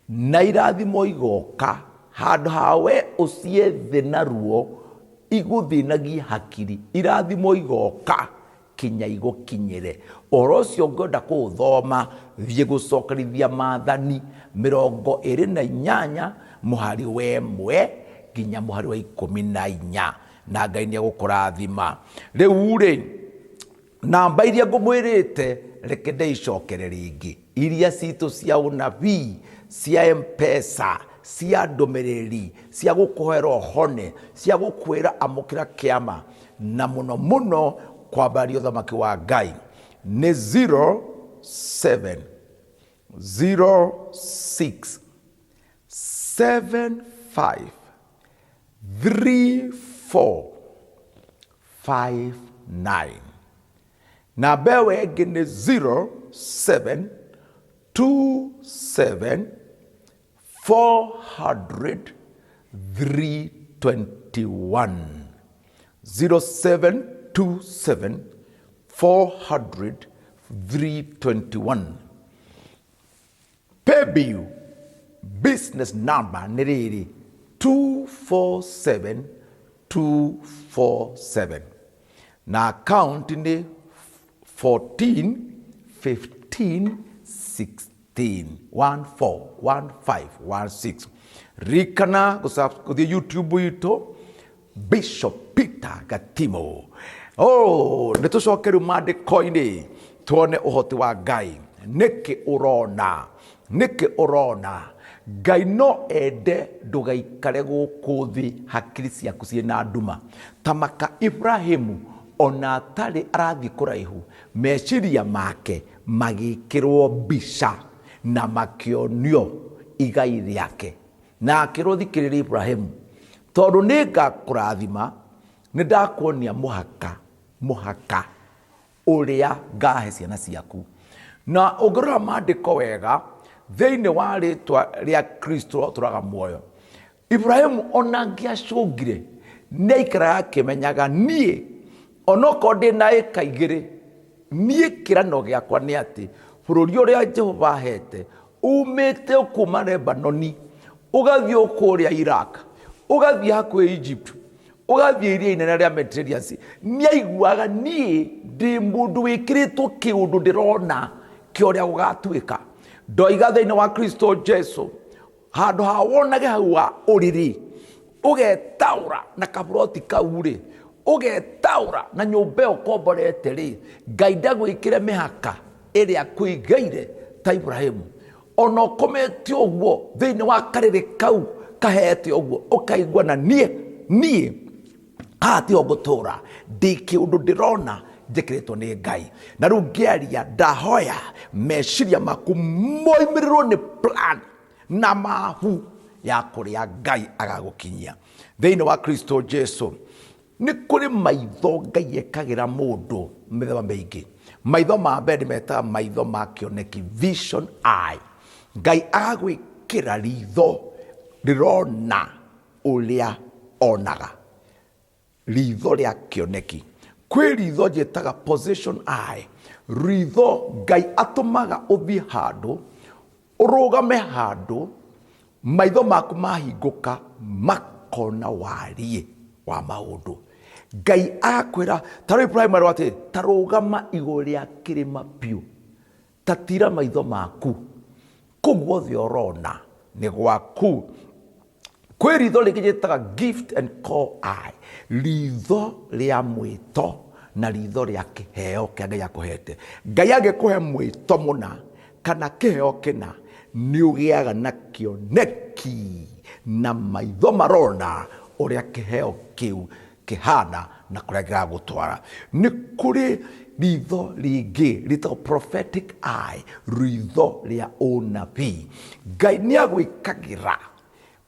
S1: na irathimo igoka handũ ha we ũciethe na ruo igũthĩnagie hakiri, irathimo igoka kinya igũkinyĩre. Ũhoro ũcio ũngĩenda kũũthoma, thiĩ Gũcokerithia Maathani 28 mũhari wa 1 nginya mũhari wa 14, na Ngai nĩ egũkũrathima. Rĩu-rĩ, namba iria ngũmwĩrĩte, reke ndĩicokere rĩngĩ, iria citũ cia ũnabii, cia M-Pesa, cia ndũmĩrĩri, cia gũkũhoera ũhone, cia gũkwĩra amũkĩra kĩama, na mũno mũno kwambararia ũthamaki wa Ngai nĩ 07 06 75 34 59. Namba ĩyo ĩngĩ nĩ 07 27 400 321 0727 400 321. Paybill business number nĩ rĩrĩ 247 247 na account nĩ 14 15 16 14 15 16. Ririkana gũthiĩ YouTube itũ Bishop Peter Gatimo. Oh, nĩ tũcoke rĩu maandĩko-inĩ tuone ũhoti wa Ngai. Nĩkĩ ũrona? Nĩkĩ ũrona? Ngai no ende ndũgaikare gũkũ thĩ hakiri ciaku ciĩ na nduma. Ta maka Ibrahimu ona atarĩ arathiĩ kũraihu, meciria make magĩkĩrwo mbica na makĩonio igai rĩake. Na akĩrwo, thikĩrĩria Ibrahimu, tondũ nĩ ngakũrathima, nĩ ndakuonia mũhaka, mũhaka ũrĩa ngahe ciana ciaku. Na ũngĩrora maandĩko wega, thĩinĩ wa rĩtwa rĩa Kristo ũtũraga muoyo, Ibrahimu ona angĩacũngire, nĩ aikaraga akĩmenyaga niĩ onokorwo ndĩ na ĩka igĩrĩ, niĩ kĩrano gĩakwa nĩ atĩ bũrũri ũrĩa Jehova ahete umĩte kuma Lebanoni ũgathiĩ kũrĩa Iraq, ũgathiĩ hakuhĩ Egypt, ũgathiĩ iria inene rĩa Mediterranean Sea. Nĩ aiguaga niĩ ndĩ mũndũ wĩkĩrĩtwo kĩũndũ ndĩrona kĩa ũrĩa gũgatuĩka. Ndoiga thĩinĩ wa Kristo Jesu, handũ ha wonage hau wa ũrĩrĩ ũgetaũra na kaburoti kau rĩ, ũgetaũra na nyũmba ĩyo ũkomborete rĩ, Ngai ndagwĩkĩre mĩhaka ĩrĩa akũigĩire ta Ibrahimu. Ona ũkomete ũguo thĩinĩ wa karĩrĩ kau kahete ũguo, ũkaigua na niĩ, niĩ Haha tiho ngũtũra, ndĩ kĩũndũ ndĩrona njĩkĩrĩtwo nĩ Ngai. Na rĩu ngĩaria ndahoya meciria maku moimĩrĩrwo nĩ plan na mabu ya kũrĩa Ngai agagũkinyia thĩinĩ wa Kristo Jesu. Nĩ kũrĩ maitho Ngai ekagĩra mũndũ mĩthemba mĩingĩ. Maitho ma mbere nĩ metaga maitho ma kĩoneki, vision eye. Ngai agagwĩkĩra ritho rĩrona ũrĩa onaga, ritho rĩa kĩoneki. Kwĩ ritho njĩtaga position eye, ritho Ngai atũmaga ũthiĩ handũ, ũrũgame handũ, maitho maku mahingũka makona wariĩ wa maũndũ. Ngai agakwĩra, ta rĩu Ibrahim erwo atĩrĩ, ta rũgama igũrũ rĩa kĩrĩma biũ, ta tira maitho maku, kũu guothe ũrona nĩ gwaku. Kwĩ ritho rĩngĩ rĩtaga gift and call eye, ritho rĩa mwĩto na ritho rĩa kĩheo kĩa Ngai akũhete. Ngai angĩkũhe mwĩto mũna kana kĩheo kĩna, nĩ ũgĩaga na kĩoneki na maitho marona ũrĩa kĩheo kĩu kĩhana na kũrĩa kĩragũtwara. Nĩ kũrĩ ritho rĩngĩ rĩtagwo prophetic eye, ritho rĩa ũnabii. Ngai nĩ agwĩkagĩra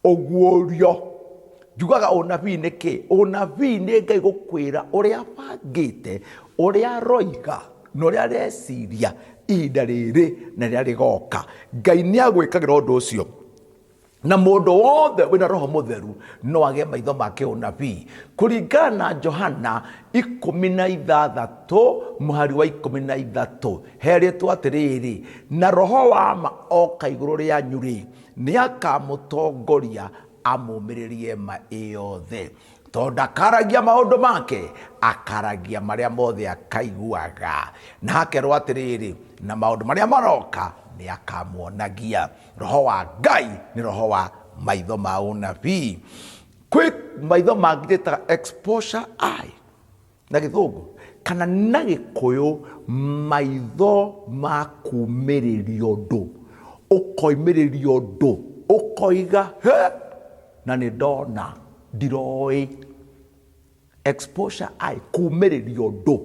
S1: ũguũrio. Njugaga ũnabii nĩ kĩ? Ũnabii nĩ Ngai gũkwĩra ũrĩa abangĩte, ũrĩa aroiga na ũrĩa areciria ihinda rĩrĩ na rĩrĩa rĩgoka. Ngai nĩ agwĩkagĩra ũndũ ũcio. Na mũndũ wothe wĩna Roho Mũtheru no agĩe maitho ma kĩũnabii. Kũringana na Johana 16 mũhari wa 13, herĩtwo atĩrĩrĩ, na Roho wa ma oka igũrũ rĩanyu-rĩ, nĩakamũtongoria amũmĩrĩrie ma ĩyothe. Tondũ ndakaragia maũndũ make, akaragia marĩa mothe akaiguaga. Na hakerwo atĩrĩrĩ, na maũndũ marĩa maroka nĩakamuonagia. Roho wa Ngai nĩ roho wa maitho ma ũnabii. Kwĩ maitho mangĩ twĩtaga exposure eye na gĩthũngũ kana na gĩkũyũ maitho ma kumĩrĩrio ũndũ, ũkoimĩrĩrio ũndũ ũkoiga he na nĩ ndona ndiroĩ. Exposure eye, kumĩrĩrio ũndũ.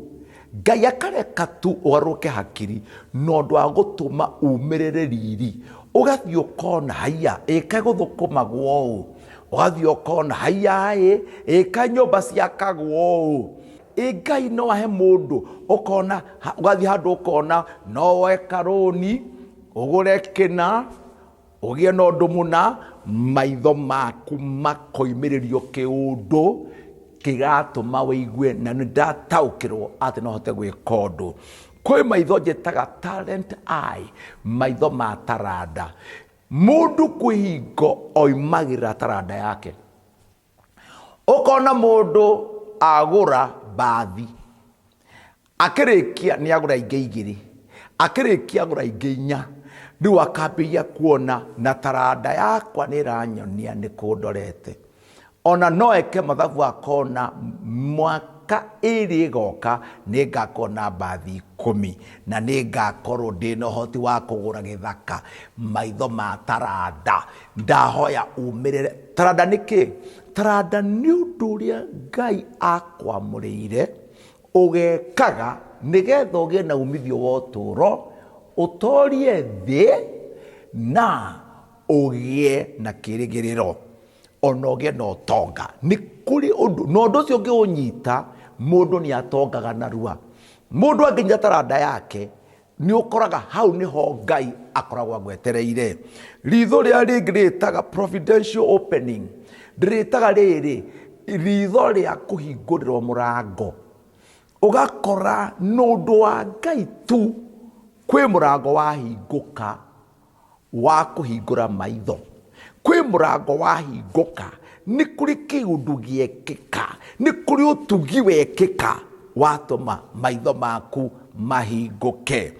S1: Ngai akareka tu ũgarũrũke hakiri na ũndũ wa gũtũma umĩrĩre riri. Ũgathiĩ ũkona haiya ĩ kaĩ gũthũkũmagwo ũũ, ũgathiĩ ũkona haiya ĩ, ĩ kaĩ nyũmba ciakagwo ũũ. Ĩ Ngai no ahe mũndũ ũkona, ũgathiĩ handũ ũkona no woe karũni ũgũre kĩna, Ũgĩe na ũndũ mũna, maitho maku makoimĩrĩrio kĩũndũ kĩratũma wĩigue na nĩ ndataũkĩrwo atĩ no hote gwĩka ũndũ. Kwĩ maitho njĩtaga talent eye, maitho ma taranda. Mũndũ kwĩ hingo oimagĩrĩra taranda yake. Ũkona mũndũ agũra mbathi, Akĩrĩkia nĩ agũra ingĩ igĩrĩ, akĩrĩkia agũra ingĩ inya, rĩu akambĩrĩria kuona na taranda yakwa nĩ ĩranyonia nĩ kũ ndorete. Ona no eke mathabu akona mwaka ĩrĩ ĩgoka nĩ ngakorwo na mbathi 10 na nĩ ngakorwo ndĩna ũhoti wa kũgũra gĩthaka. Maitho ma taranda, ndahoya umĩrĩre. Taranda nĩ kĩ? Taranda nĩ ũndũ ũrĩa Ngai akwamũrĩire Ũgekaga nĩgetha ũgĩe na umithio wa ũtũũro, ũtoorie thĩ, na ũgĩe na kĩĩrĩgĩrĩro, o na ũgĩe na ũtonga. Nĩ kũrĩ ũndũ, na ũndũ ũcio ũngĩũnyita, mũndũ nĩ atongaga narua. Mũndũ angĩnyita taranda yake, Nĩ ũkoraga hau nĩho Ngai akoragwo agwetereire. Ritho rĩrĩa rĩngĩ rĩtaga providential opening, ndĩrĩtaga rĩrĩ, ritho rĩa kũhingũrĩrwo mũrango. Ũgakora nĩ ũndũ wa Ngai tu kwĩ mũrango wahingũka wa kũhingũra maitho. Kwĩ mũrango wahingũka, nĩ kũrĩ kĩũndũ gĩekĩka, nĩ kũrĩ ũtugi wekĩka watũma maitho maku mahingũke.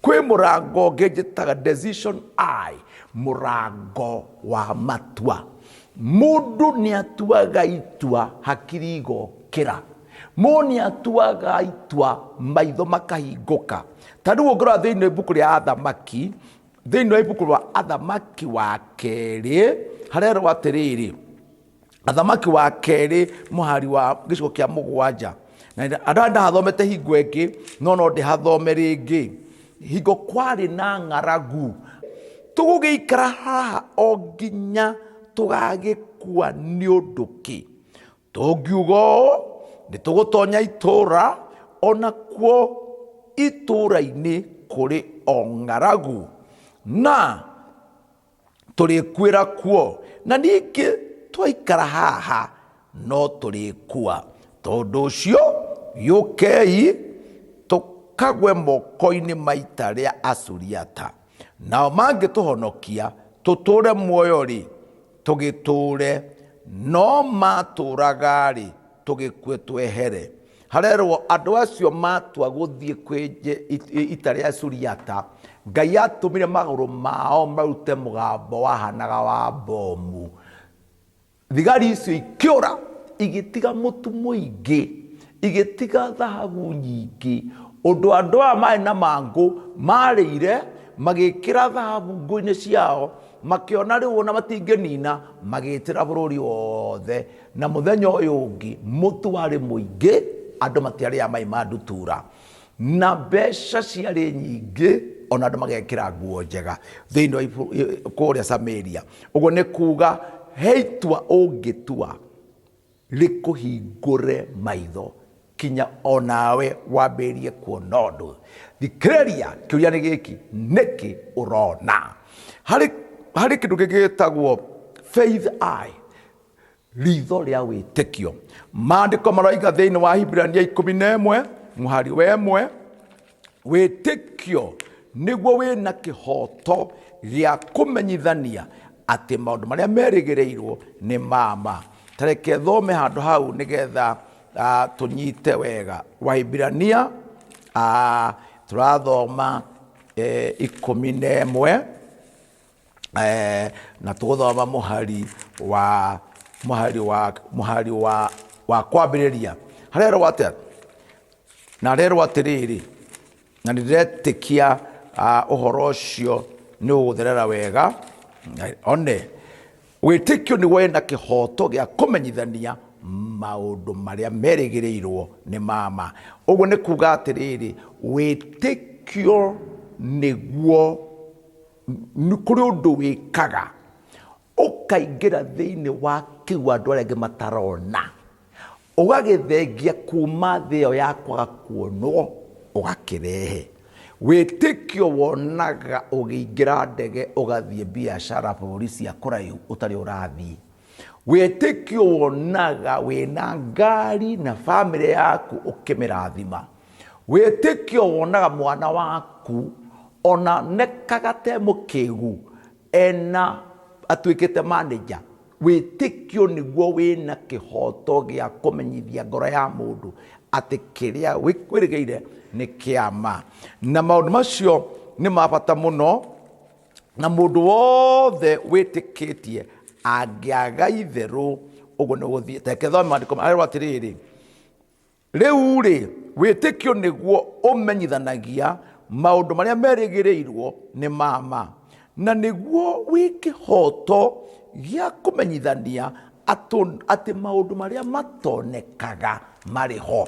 S1: Kwĩ mũrango ũngĩ njĩtaga decision eye, mũrango wa matua. Mũndũ nĩ atuaga itua hakiri igokĩra. Mũndũ nĩ atuaga itua maitho makahingũka. Ta rĩu ũngĩrora thĩinĩ wa ibuku rĩa Athamaki, thĩinĩ wa ibuku rwa Athamaki wa kerĩ, harerwo atĩrĩrĩ, Athamaki wa kerĩ mũhari wa gĩcigo kĩa mũgwanja. Na andũ aya ndahathomete hingo ĩngĩ, no no ndĩhathome rĩngĩ. Hingo kwarĩ na ng'aragu, tũgũgĩikara haha o nginya tũgagĩkua nĩ ũndũ kĩ? Tũngiuga ũũ, nĩ tũgũtonya itũũra, o nakuo itũũra-inĩ kũrĩ o ng'aragu, na tũrĩkuĩra kuo, na ningĩ twaikara haha no tũrĩkua. Tondũ ũcio gĩũkei tũkagwe moko-inĩ ma ita rĩa Asuriata, nao mangĩtũhonokia tũtũũre muoyo-rĩ, tũgĩtũũre, no matũũraga-rĩ, tũgĩkue twehere. Harerwo andũ acio matua gũthiĩ kwĩ ita rĩa Suriata, Ngai atũmire magũrũ mao marute mũgambo wahanaga wa mbomu. Thigari icio ikĩũra igĩtiga mũtu mũingĩ, igĩtiga thahabu nyingĩ, ũndũ andũ aya marĩ na mangũ marĩire, magĩkĩra thahabu nguo-inĩ ciao, makĩona rĩu ona matingĩnina, magĩtĩra bũrũri wothe. Na mũthenya ũyũ ũngĩ mũtu warĩ mũingĩ, andũ matiarĩaga mai ma ndutura, na mbeca ciarĩ nyingĩ, ona andũ magekĩra nguo njega thĩinĩ wa kũrĩa Samaria. Ũguo nĩ kuga he itua ũngĩtua rĩkũhingũre maitho kinya onawe wambĩrĩrie kuona ũndũ. Thikĩrĩria, kĩũria nĩ gĩkĩ, nĩkĩ ũrona? Harĩ kĩndũ kĩngĩ gĩtagwo faith eye, ritho rĩa wĩtĩkio. Maandĩko maroiga thĩinĩ wa Hibirania 11 mũhari wa 1, wĩtĩkio nĩguo wĩna kĩhoto gĩa kũmenyithania atĩ maũndũ marĩa merĩgĩrĩirwo nĩ ma ma. Ta reke thome handũ hau nĩgetha tũnyite wega. Wahibirania tũrathoma 11 na tũgũthoma mũhari wa mũhari wa mũhari wa wa kwambĩrĩria. Harerwo atĩa? Na harerwo atĩrĩrĩ, na nĩ ndĩretĩkia ũhoro ũcio nĩ ũgũtherera wega. One, wĩtĩkio nĩguo wĩna kĩhoto gĩa kũmenyithania maũndũ marĩa merĩgĩrĩirwo nĩ ma ma. Ũguo nĩ kuga atĩrĩrĩ, wĩtĩkio nĩguo nĩ kũrĩ ũndũ wĩkaga ũkaingĩra thĩinĩ wa kĩu andũ arĩa angĩ matarona, ũgagĩthengia kuma thĩ ĩyo ya kwaga kuonwo ũgakĩrehe. Wĩtĩkio wonaga ũgĩingĩra ndege ũgathiĩ biacara bũrũri cia kũraihu ũtarĩ ũrathiĩ. Wĩtĩkio wonaga wĩna ngari na bamĩrĩ yaku ũkĩmĩrathima. Wĩtĩkio wonaga mwana waku ona nekaga te mũkĩgu ena atuĩkĩte manager. Wĩtĩkio nĩguo wĩna kĩhoto gĩa kũmenyithia ngoro ya mũndũ atĩ kĩrĩa wĩrĩgĩire nĩ kĩa ma. Na maũndũ macio nĩ ma bata mũno, na mũndũ wothe wĩtĩkĩtie angĩaga itherũ, ũguo nĩ gũthiĩ. Reke thome maandĩko marerwo atĩrĩrĩ, Rĩu-rĩ, wĩtĩkio nĩguo ũmenyithanagia maũndũ marĩa merĩgĩrĩirũo nĩ ma ma, na nĩguo wĩ kĩhooto gĩa kũmenyithania atĩ maũndũ marĩa matonekaga marĩ ho.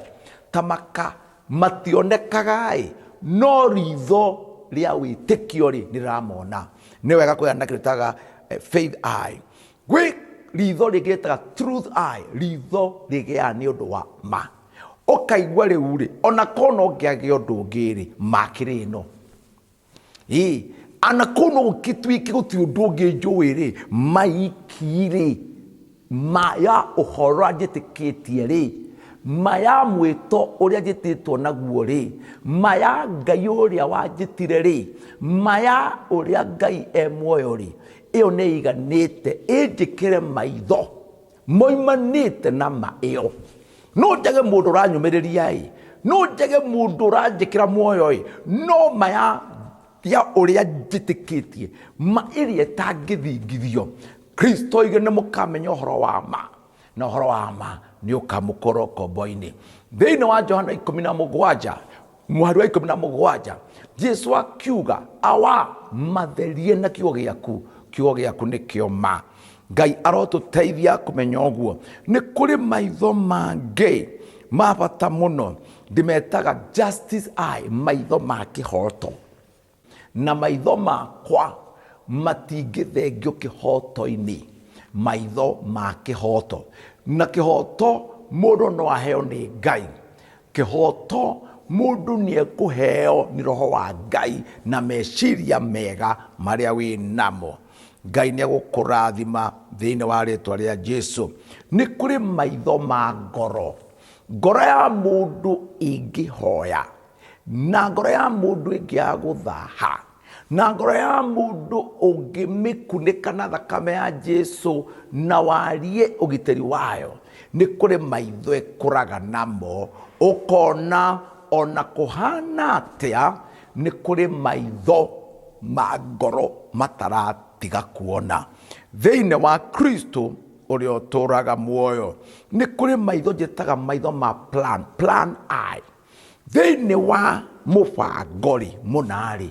S1: Ta maka mationekaga-ĩ, no riitho rĩa wĩtĩkio-rĩ, nĩ rĩramona. Nĩ wega kũgĩa na kĩndũ gĩtaga faith eye. Gwĩ ritho rĩngĩ rĩtaga truth eye, ritho rĩgĩaga nĩ ũndũ wa ma. Ũkaigua rĩu rĩ, ona korwo no ngĩage ũndũ ũngĩ rĩ, ma kĩrĩ ĩno. Ĩĩ, ana korwo no gũgĩtuĩke gũtirĩ ũndũ ũngĩ njũĩ rĩ, ma iki rĩ, ma ya ũhoro ũrĩa njĩtĩkĩtie rĩ, ma ya mwĩto ũrĩa njĩtĩtwo naguo rĩ, ma ya Ngai ũrĩa wanjĩtire rĩ, ma ya ũrĩa Ngai e muoyo rĩ, ĩyo nĩ ĩiganĩte ĩnjĩkĩre maitho moimanĩte na ma ĩyo. No njage mũndũ ũranyũmĩrĩria ĩ, no njage mũndũ ũranjĩkĩra muoyo ĩ, no ma ya ũrĩa njĩtĩkĩtie, ma ĩrĩa ĩtangĩthingithio. Kristo oigire nĩ mũkamenya ũhoro wa ma, na ũhoro wa ma nĩ ũkamũkũra ũkombo-inĩ. Thĩinĩ wa Johana 17 mũhari wa 17, Jesu akiuga, Awa, matherie na kiugo gĩaku, kiugo gĩaku nĩkĩo ma. Ngai arotũteithia kũmenya ũguo. Nĩ kũrĩ maitho mangĩ ma bata mũno, ndĩmetaga justice eye, maitho ma kĩhoto. Na maitho makwa matingĩthengio kĩhoto-inĩ, maitho ma kĩhoto. Na kĩhoto mũndũ no aheo nĩ Ngai. Kĩhoto mũndũ nĩ ekũheo nĩ Roho wa Ngai na meciria mega marĩa wĩ namo. Ngai nĩ egũkũrathima thĩinĩ wa rĩtwa rĩa Jesu. Nĩ kũrĩ maitho ma ngoro. Ngoro ya mũndũ ĩngĩhoya na ngoro ya mũndũ ĩngĩaga gũthaha na ngoro ya mũndũ ũngĩmĩkunĩka na thakame ya Jesu na warie ũgitĩri wayo, nĩ kũrĩ maitho ĩkũraga namo, ũkona ona kũhana atĩa, nĩ kũrĩ maitho ma ngoro mataratiga kuona thĩinĩ wa Kristo ũrĩa ũtũraga muoyo. Nĩ kũrĩ maitho njĩtaga maitho ma plan, plan eye. Thĩinĩ wa mũbango-rĩ, mũna-rĩ,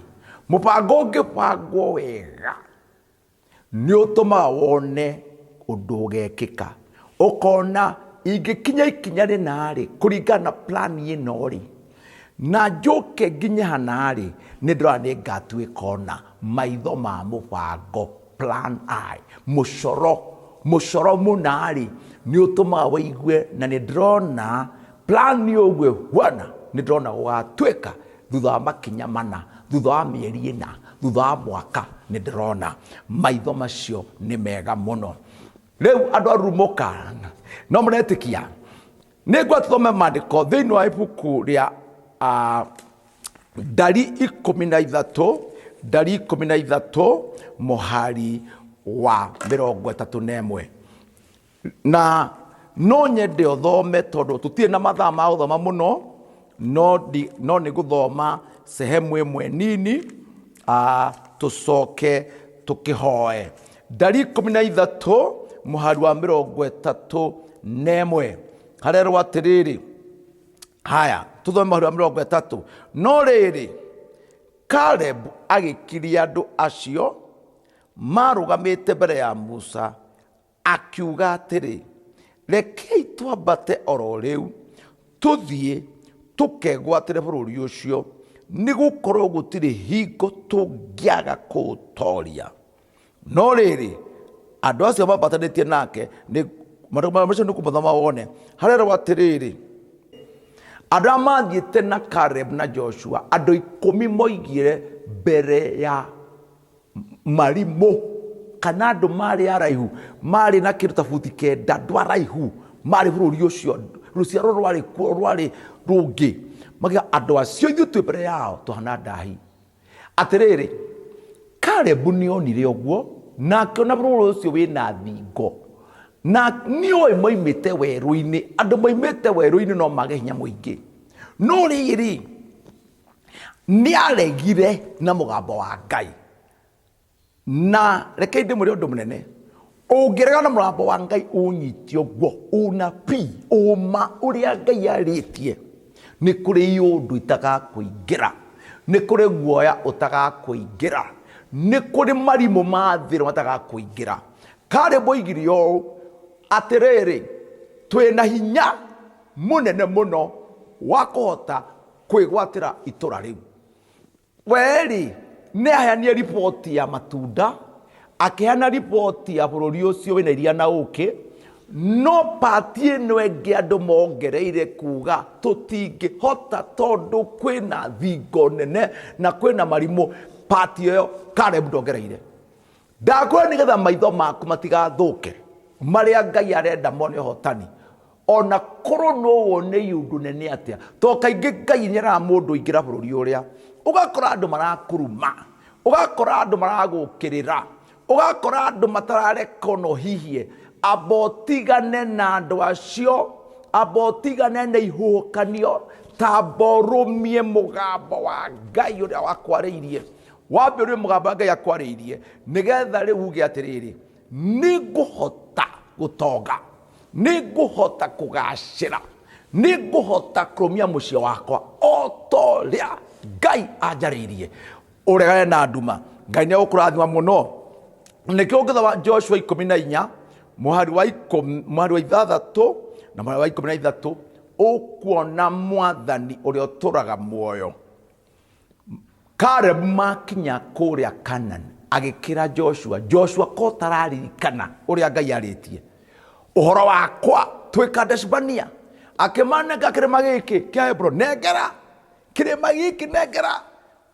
S1: mũbango ũngĩbangwo wega nĩ ũtũmaga wone ũndũ ũgekĩka. Ũkona ingĩkinya ikinya rĩna-rĩ, kũringana na plan ĩno-rĩ, na njũke nginye hana-rĩ, nĩ ndĩrona nĩ ngatuĩka ũna. Maitho ma mũbango, plan eye, mũcoro, mũcoro mũna-rĩ, nĩ ũtũmaga wĩigue na nĩ ndĩrona Plan ũguo ĩhuana nĩ ndĩrona gũgatuĩka thutha wa makinya mana, thutha wa mĩeri ĩna, thutha wa mwaka nĩ ndĩrona. Maitho macio nĩ mega mũno. Rĩu andũ a Rurumũka no mũretĩkia? Nĩ ngwenda tũthome maandĩko thĩinĩ wa ibuku rĩa Ndari 13, Ndari 13 mũhari wa 31. Na no nyende ũthome tondũ tũtirĩ na mathaa ma gũthoma mũno, no ndi, no nĩ gũthoma sehemu ĩmwe nini tũcoke tũkĩhoe. Ndari 13 mũhari wa 31 harerwo atĩrĩrĩ, haya tũthome mũhari wa 30. No rĩrĩ, Caleb agĩkiria andũ acio marũgamĩte mbere ya Musa Akiuga atĩrĩ, Rekei twambate o ro rĩu, tũthiĩ tũkegwatĩre bũrũri ũcio, nĩ gũkorũo gũtirĩ hingo tũngĩaga kũũtoria. No rĩrĩ, andũ acio maambatanĩtie nake, maandĩko macio nĩ kũmathoma wone, harerwo atĩrĩrĩ, andũ arĩa maathiĩte na Caleb na Joshua, andũ 10 moigire mbere ya marimũ kana andũ marĩ araihu marĩ na kĩndũ ta buti 9, andũ araihu marĩ bũrũri ũcio, rũciaro rwarĩ kuo rwarĩ rũngĩ, makiuga andũ acio ithuĩ twĩ mbere yao tũhana ndahi. Atĩrĩrĩ, Kalebu nĩ onire ũguo na akĩona bũrũri ũcio wĩna thingo, na nĩoĩ moimĩte werũ-inĩ, andũ moimĩte werũ-inĩ no mage hinya mũingĩ. No rĩrĩ, nĩaregire na mũgambo wa Ngai. Na rekei ndĩmwĩre ũndũ mũnene, ũngĩrega na mũgambo wa Ngai ũnyite ũguo, ũnabii, ũma ũrĩa Ngai arĩtie, nĩ kũrĩ iũndũ itagakũingĩra, nĩ kũrĩ guoya ũtagakũingĩra, nĩ kũrĩ marimũ ma thĩ matagakũingĩra. Caleb oigire ũũ, atĩrĩrĩ, twĩna hinya mũnene mũno wa kũhota kwĩgwatĩra itũra rĩu. We-rĩ, nĩ aheanire riboti ya matunda, akĩheana riboti ya bũrũri ũcio wĩna iria na ũkĩ, no pati ĩno ĩngĩ andũ mongereire kuga tũtingĩhota tondũ kwĩna thingo nene na kwĩna marimũ, pati ĩyo Caleb ndongereire. Ndakwĩra nĩgetha maitho maku matigathũke, marĩa Ngai arenda mone ũhotani. Ona korwo no wone iũndũ nene atĩa, to kaingĩ Ngai nĩ eraga mũndũ ingĩra bũrũri ũrĩa, ũgakora andũ marakũruma, ũgakora andũ maragũkĩrĩra, ũgakora andũ matarareka ona ũhihie. Amba ũtigane na andũ acio, amba ũtigane na ihuhũkanio, tamba ũrũmie mũgambo wa Ngai ũrĩa wakwarĩirie. Wambe ũrũmie mũgambo wa Ngai akwarĩirie, nĩgetha rĩu uge atĩrĩrĩ, nĩngũhota gũtonga. Nĩ ngũhota kũgaacĩra, nĩ ngũhota kũrũmia mũciĩ wakwa o ta ũrĩa Ngai anjarĩirie. Ũregane na nduma, Ngai nĩ egũkũrathima mũno. Nĩkĩo ũngĩthoma Joshua 14 mũhari wa mũhari wa 6 na mũhari wa 13, ũkuona mwathani ũrĩa ũtũraga muoyo. Caleb makinya kũrĩa Canaan agĩkĩra Joshua, Joshua ko tararirikana ũrĩa Ngai arĩtie ũhoro wakwa twĩ Kadesh Barnea, akĩmanenga kĩrĩma gĩkĩ kĩa Hebron, nengera kĩrĩma gĩkĩ, nengera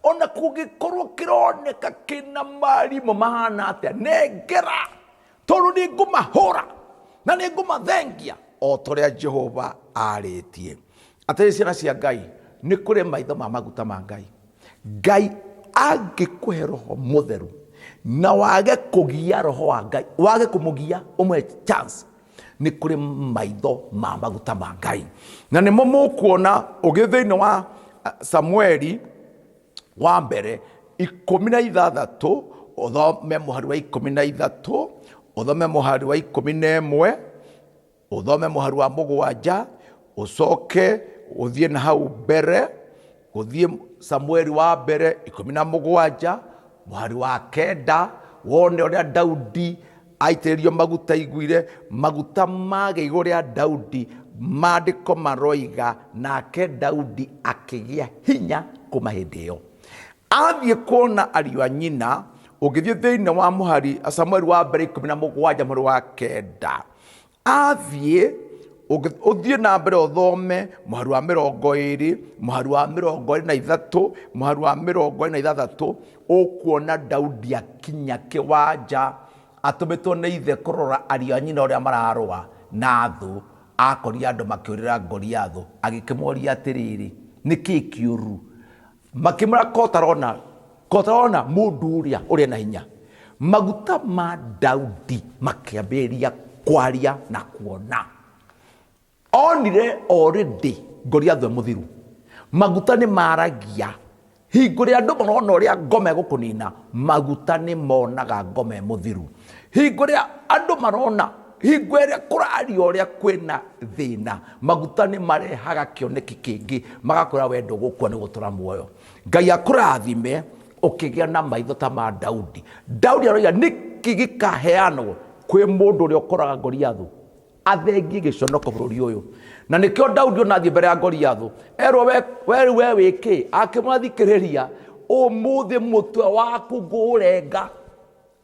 S1: ona kũngĩkorwo kĩroneka kĩna marimũ mahana atĩa, nengera tondũ nĩ ngũmahũra na nĩ ngũmathengia o ta ũrĩa Jehova arĩtie. Atĩrĩ ciana cia Ngai, nĩ kũrĩ maitho ma maguta ma Ngai. Ngai angĩkũhe roho mũtheru na wage kũgia roho wa Ngai, wage kũmũgia ũmũhe chance, nĩ kũrĩ maitho ma maguta ma Ngai. Na nĩmo mũkuona ũgĩ thĩinĩ wa Samueli wa mbere 16, ũthome mũhari wa 13, ũthome mũhari wa 11, ũthome mũhari wa 7, ũcoke ũthiĩ na hau mbere, ũthiĩ Samueli wa mbere 17 mũhari wa 9, wone ũrĩa Daudi aitĩrĩrio maguta aiguire maguta magĩa igũrũ rĩa Daudi. Maandĩko maroiga nake Daudi akĩgĩa hinya kuma hĩndĩ ĩyo. Athiĩ kuona ariũ a nyina, ũngĩthiĩ thĩinĩ wa mũhari Samueli wa mbere 17 mũhari wa 9, athiĩ ũthiĩ na mbere ũthome mũhari wa 20, mũhari wa 23, mũhari wa 26, ũkuona Daudi akinya kĩwanja atũmĩtwo nĩ ithe kũrora ariũ a nyina ũrĩa mararũa na thũ. Akorire andũ makĩũrĩra Goliathũ, agĩkĩmoria atĩrĩrĩ, nĩkĩ kĩũru? Makĩmwĩra kotarona, kotarona mũndũ ũrĩa ũrĩa na hinya. Maguta ma Daudi makĩambĩrĩria kwaria na kuona. Onire already Goliathũ e mũthiru. Maguta nĩ maragia. Hingo ĩrĩa andũ marona ũrĩa ngoma ĩgũkũnina, maguta nĩ monaga ngoma ĩ mũthiru. Hingo ĩrĩa andũ marona, hingo ĩrĩa kũraria ũrĩa kwĩna thĩna, maguta nĩ marehaga kĩoneki kĩngĩ, magakwĩra we ndũgũkua nĩ gũtũra muoyo. Ngai akũrathime ũkĩgĩa na maitho ta ma Daudi. Daudi aroiga nĩkĩ gĩkaheanwo kwĩ mũndũ ũrĩa ũkoraga Goliathũ athengie gĩconoko bũrũri ũyũ. Na nĩkĩo Daudi ona athiĩ mbere ya Goliathũ erwo we we we wĩkĩ, akĩmwathikĩrĩria ũmũthĩ mũtwe waku ngũũrenga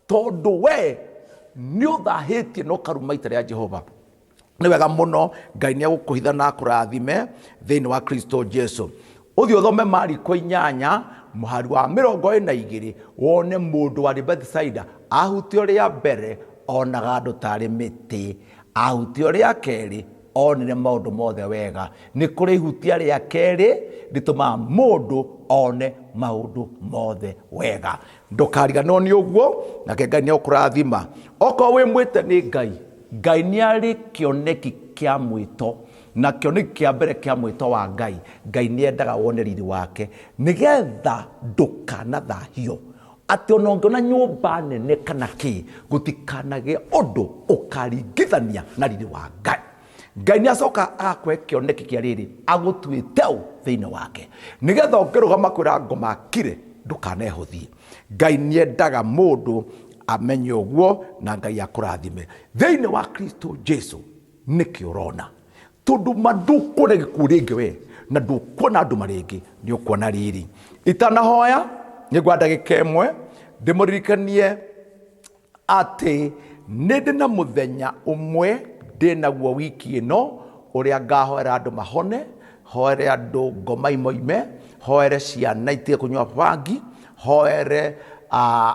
S1: tondũ we nĩ ũthahĩtie na ũkaruma ita rĩa Jehova. Nĩ wega mũno, Ngai nĩ egũkũhitha na akũrathime thĩinĩ wa Kristo Jesu. Ũthiĩ ũthome Mariko 8 mũhari wa 42, wone mũndũ warĩ Bethsaida ahutio rĩa mbere onaga andũ tarĩ mĩtĩ, ahutio rĩa kerĩ onire maũndũ mothe wega. Nĩ kũrĩ ihutia rĩa kerĩ rĩtũmaga mũndũ one maũndũ mothe wega. Ndũkariganĩrwo nĩ ũguo, nake Ngai nĩ egũkũrathima. Okorwo wĩ mwĩte nĩ Ngai, Ngai nĩ arĩ kĩoneki kĩa mwĩto, na kĩoneki kĩa mbere kĩa mwĩto wa Ngai, Ngai nĩ endaga wone riri wake nĩgetha ndũkanathahio. Atĩ ona ũngĩona nyũmba nene kana kĩ, gũtikanagĩe ũndũ ũkaringithania na riri wa Ngai. Ngai nĩ acoka agakũhe kĩoneki kĩa rĩrĩ agũtuĩte ũ thĩinĩ wake, nĩgetha ũngĩrũgama kwĩra ngoma kire ndũkanehũthie. Ngai nĩ endaga mũndũ amenye ũguo, na Ngai akũrathime thĩinĩ wa Kristo Jesu. Nĩkĩ ũrona? Tondũ ma ndũkuona gĩkuũ rĩngĩ we, na ndũkuona nduma rĩngĩ, nĩ ũkuona riri. Itanahoya nĩ ngwa ndagĩka ĩmwe ndĩmũririkanie atĩ nĩ ndĩ na mũthenya ũmwe ndĩ naguo wiki ĩno ũrĩa ngahoera andũ mahone, hoere andũ ngoma imoime, hoere ciana itige kũnyua bangi, hoere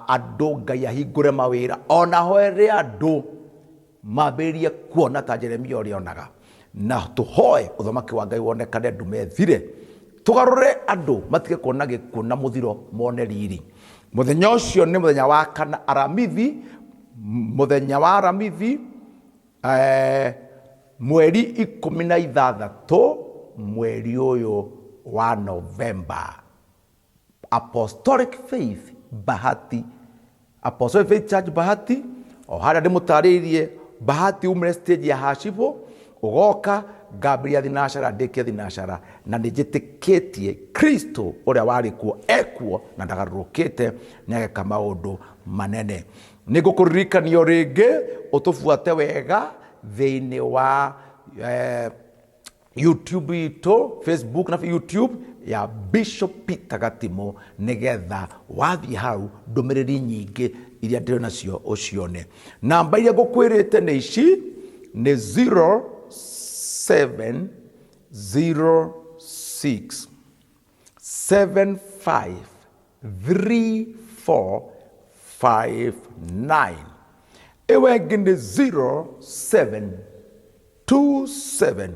S1: andũ Ngai ahingũre mawĩra, ona hoere andũ mambĩrĩrie kuona ta Jeremia ũrĩa onaga, na tũhoe ũthamaki wa Ngai wonekane nduma ĩthire, tũgarũre andũ matige kuona gĩkuũ na mũthiro, mone riri. Mũthenya ũcio nĩ mũthenya wa kana Aramithi, mũthenya wa Aramithi, mweri 16 mweri ũyũ wa Novemba. Apostolic Faith Bahati, Apostolic Faith Church Bahati, o harĩa ndĩmũtarĩirie Bahati umire stage ya Hashibũ, ũgoka ngambĩrĩria thinacara ndĩkie thinacara, na nĩ njĩtĩkĩtie Kristo ũrĩa warĩ kuo ekuo na ndagarũrũkĩte, nĩ ageka maũndũ manene. Nĩ ngũkũririkania o rĩngĩ ũtũbuate wega thĩinĩ wa YouTube itũ, Facebook na YouTube ya Bishop Peter Gatimu, nĩgetha wathiĩ hau ndũmĩrĩri nyingĩ iria ndĩrĩ nacio ũcione. Namba iria ngũkwĩrĩte nĩ ici, nĩ 0706 753459. Ĩyo ĩngĩ nĩ 0727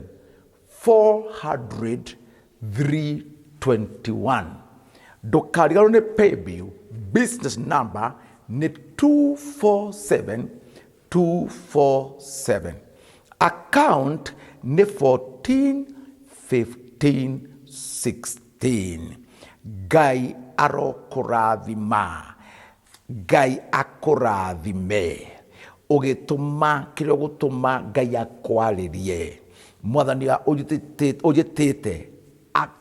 S1: 400 321. Ndũkariganĩrwo nĩ paybill business number nĩ 247 247. Account nĩ 14 15 16. Ngai arokũrathima. Ngai akũrathime ũgĩtũma kĩrĩa ũgũtũma. Ngai akwarĩrie. Mwathani ũnjĩtĩte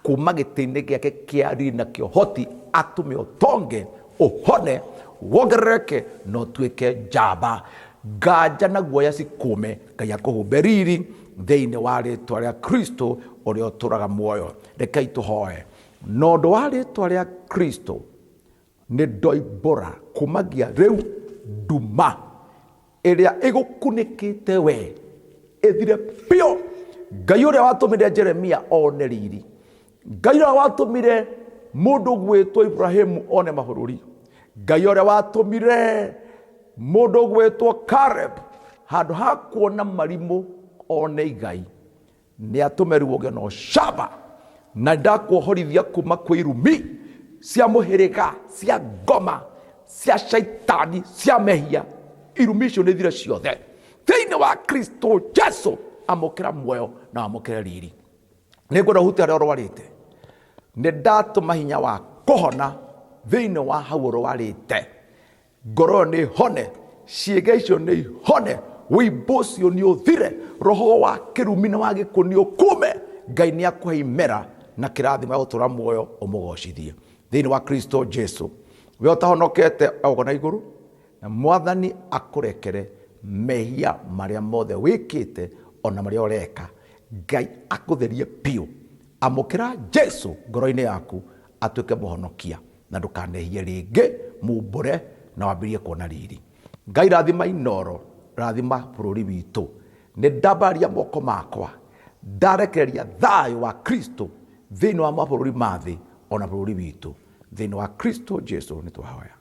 S1: kuma gĩtĩ-inĩ gĩake kĩa riri na kĩohoti atũme ũtonge, ũhone, wongerereke na ũtuĩke njamba. Nganja na guoya cikũme. Ngai akũhumbe riri thĩinĩ wa rĩtwa rĩa Kristo ũrĩa ũtũraga muoyo. Rekei tũhoe. Na ũndũ wa rĩtwa rĩa Kristo nĩ ndoimbũra kumagia rĩu nduma ĩrĩa ĩgũkunĩkĩte we ĩthire biũ. Ngai ũrĩa watũmire Jeremia one riri, Ngai ũrĩa watũmire mũndũ gwĩtwo Ibrahimu one mabũrũri, Ngai ũrĩa watũmire mũndũ gwĩtwo Caleb handũ ha kuona marimũ one igai, Nĩ atũme rĩu ũgĩe na ũcamba, na ndakuohorithia kuma kwĩ irumi cia mũhĩrĩga, cia ngoma, cia shaitani, cia mehia. Irumi icio nĩ thire ciothe thĩinĩ wa Kristo Jesu. Amũkĩra muoyo na wamũkĩre riri. Nĩ ngwenda ũhutie harĩa ũrwarĩte. Nĩ ndatũma hinya wa kũhona thĩinĩ wa hau ũrwarĩte. Ngoro ĩyo nĩ hone, ciĩga icio nĩ ihone, wĩimbo ũcio nĩ ũthire, roho wa kĩrumi na wa gĩkuũ nĩ ũkume. Ngai nĩ akũhe imera na kĩrathimo gĩa gũtũra muoyo ũmũgocithie thĩinĩ wa Kristo Jesu. We ũtahonokete ogo na igũrũ, na Mwathani akũrekere mehia marĩa mothe wĩkĩte ona marĩa ũreka. Ngai akũtherie biũ. Amũkĩra Jesu ngoro-inĩ yaku atuĩke mũhonokia, na ndũkanehie rĩngĩ. Mumbũre na wambĩrĩrie kuona riri. Ngai rathima Inooro, rathima bũrũri witũ. Nĩ ndambararia moko makwa, ndarekereria thayũ wa Kristo thĩinĩ wa mabũrũri ma thĩ ona bũrũri witũ. Thĩinĩ wa Kristo Jesu nĩ twahoya.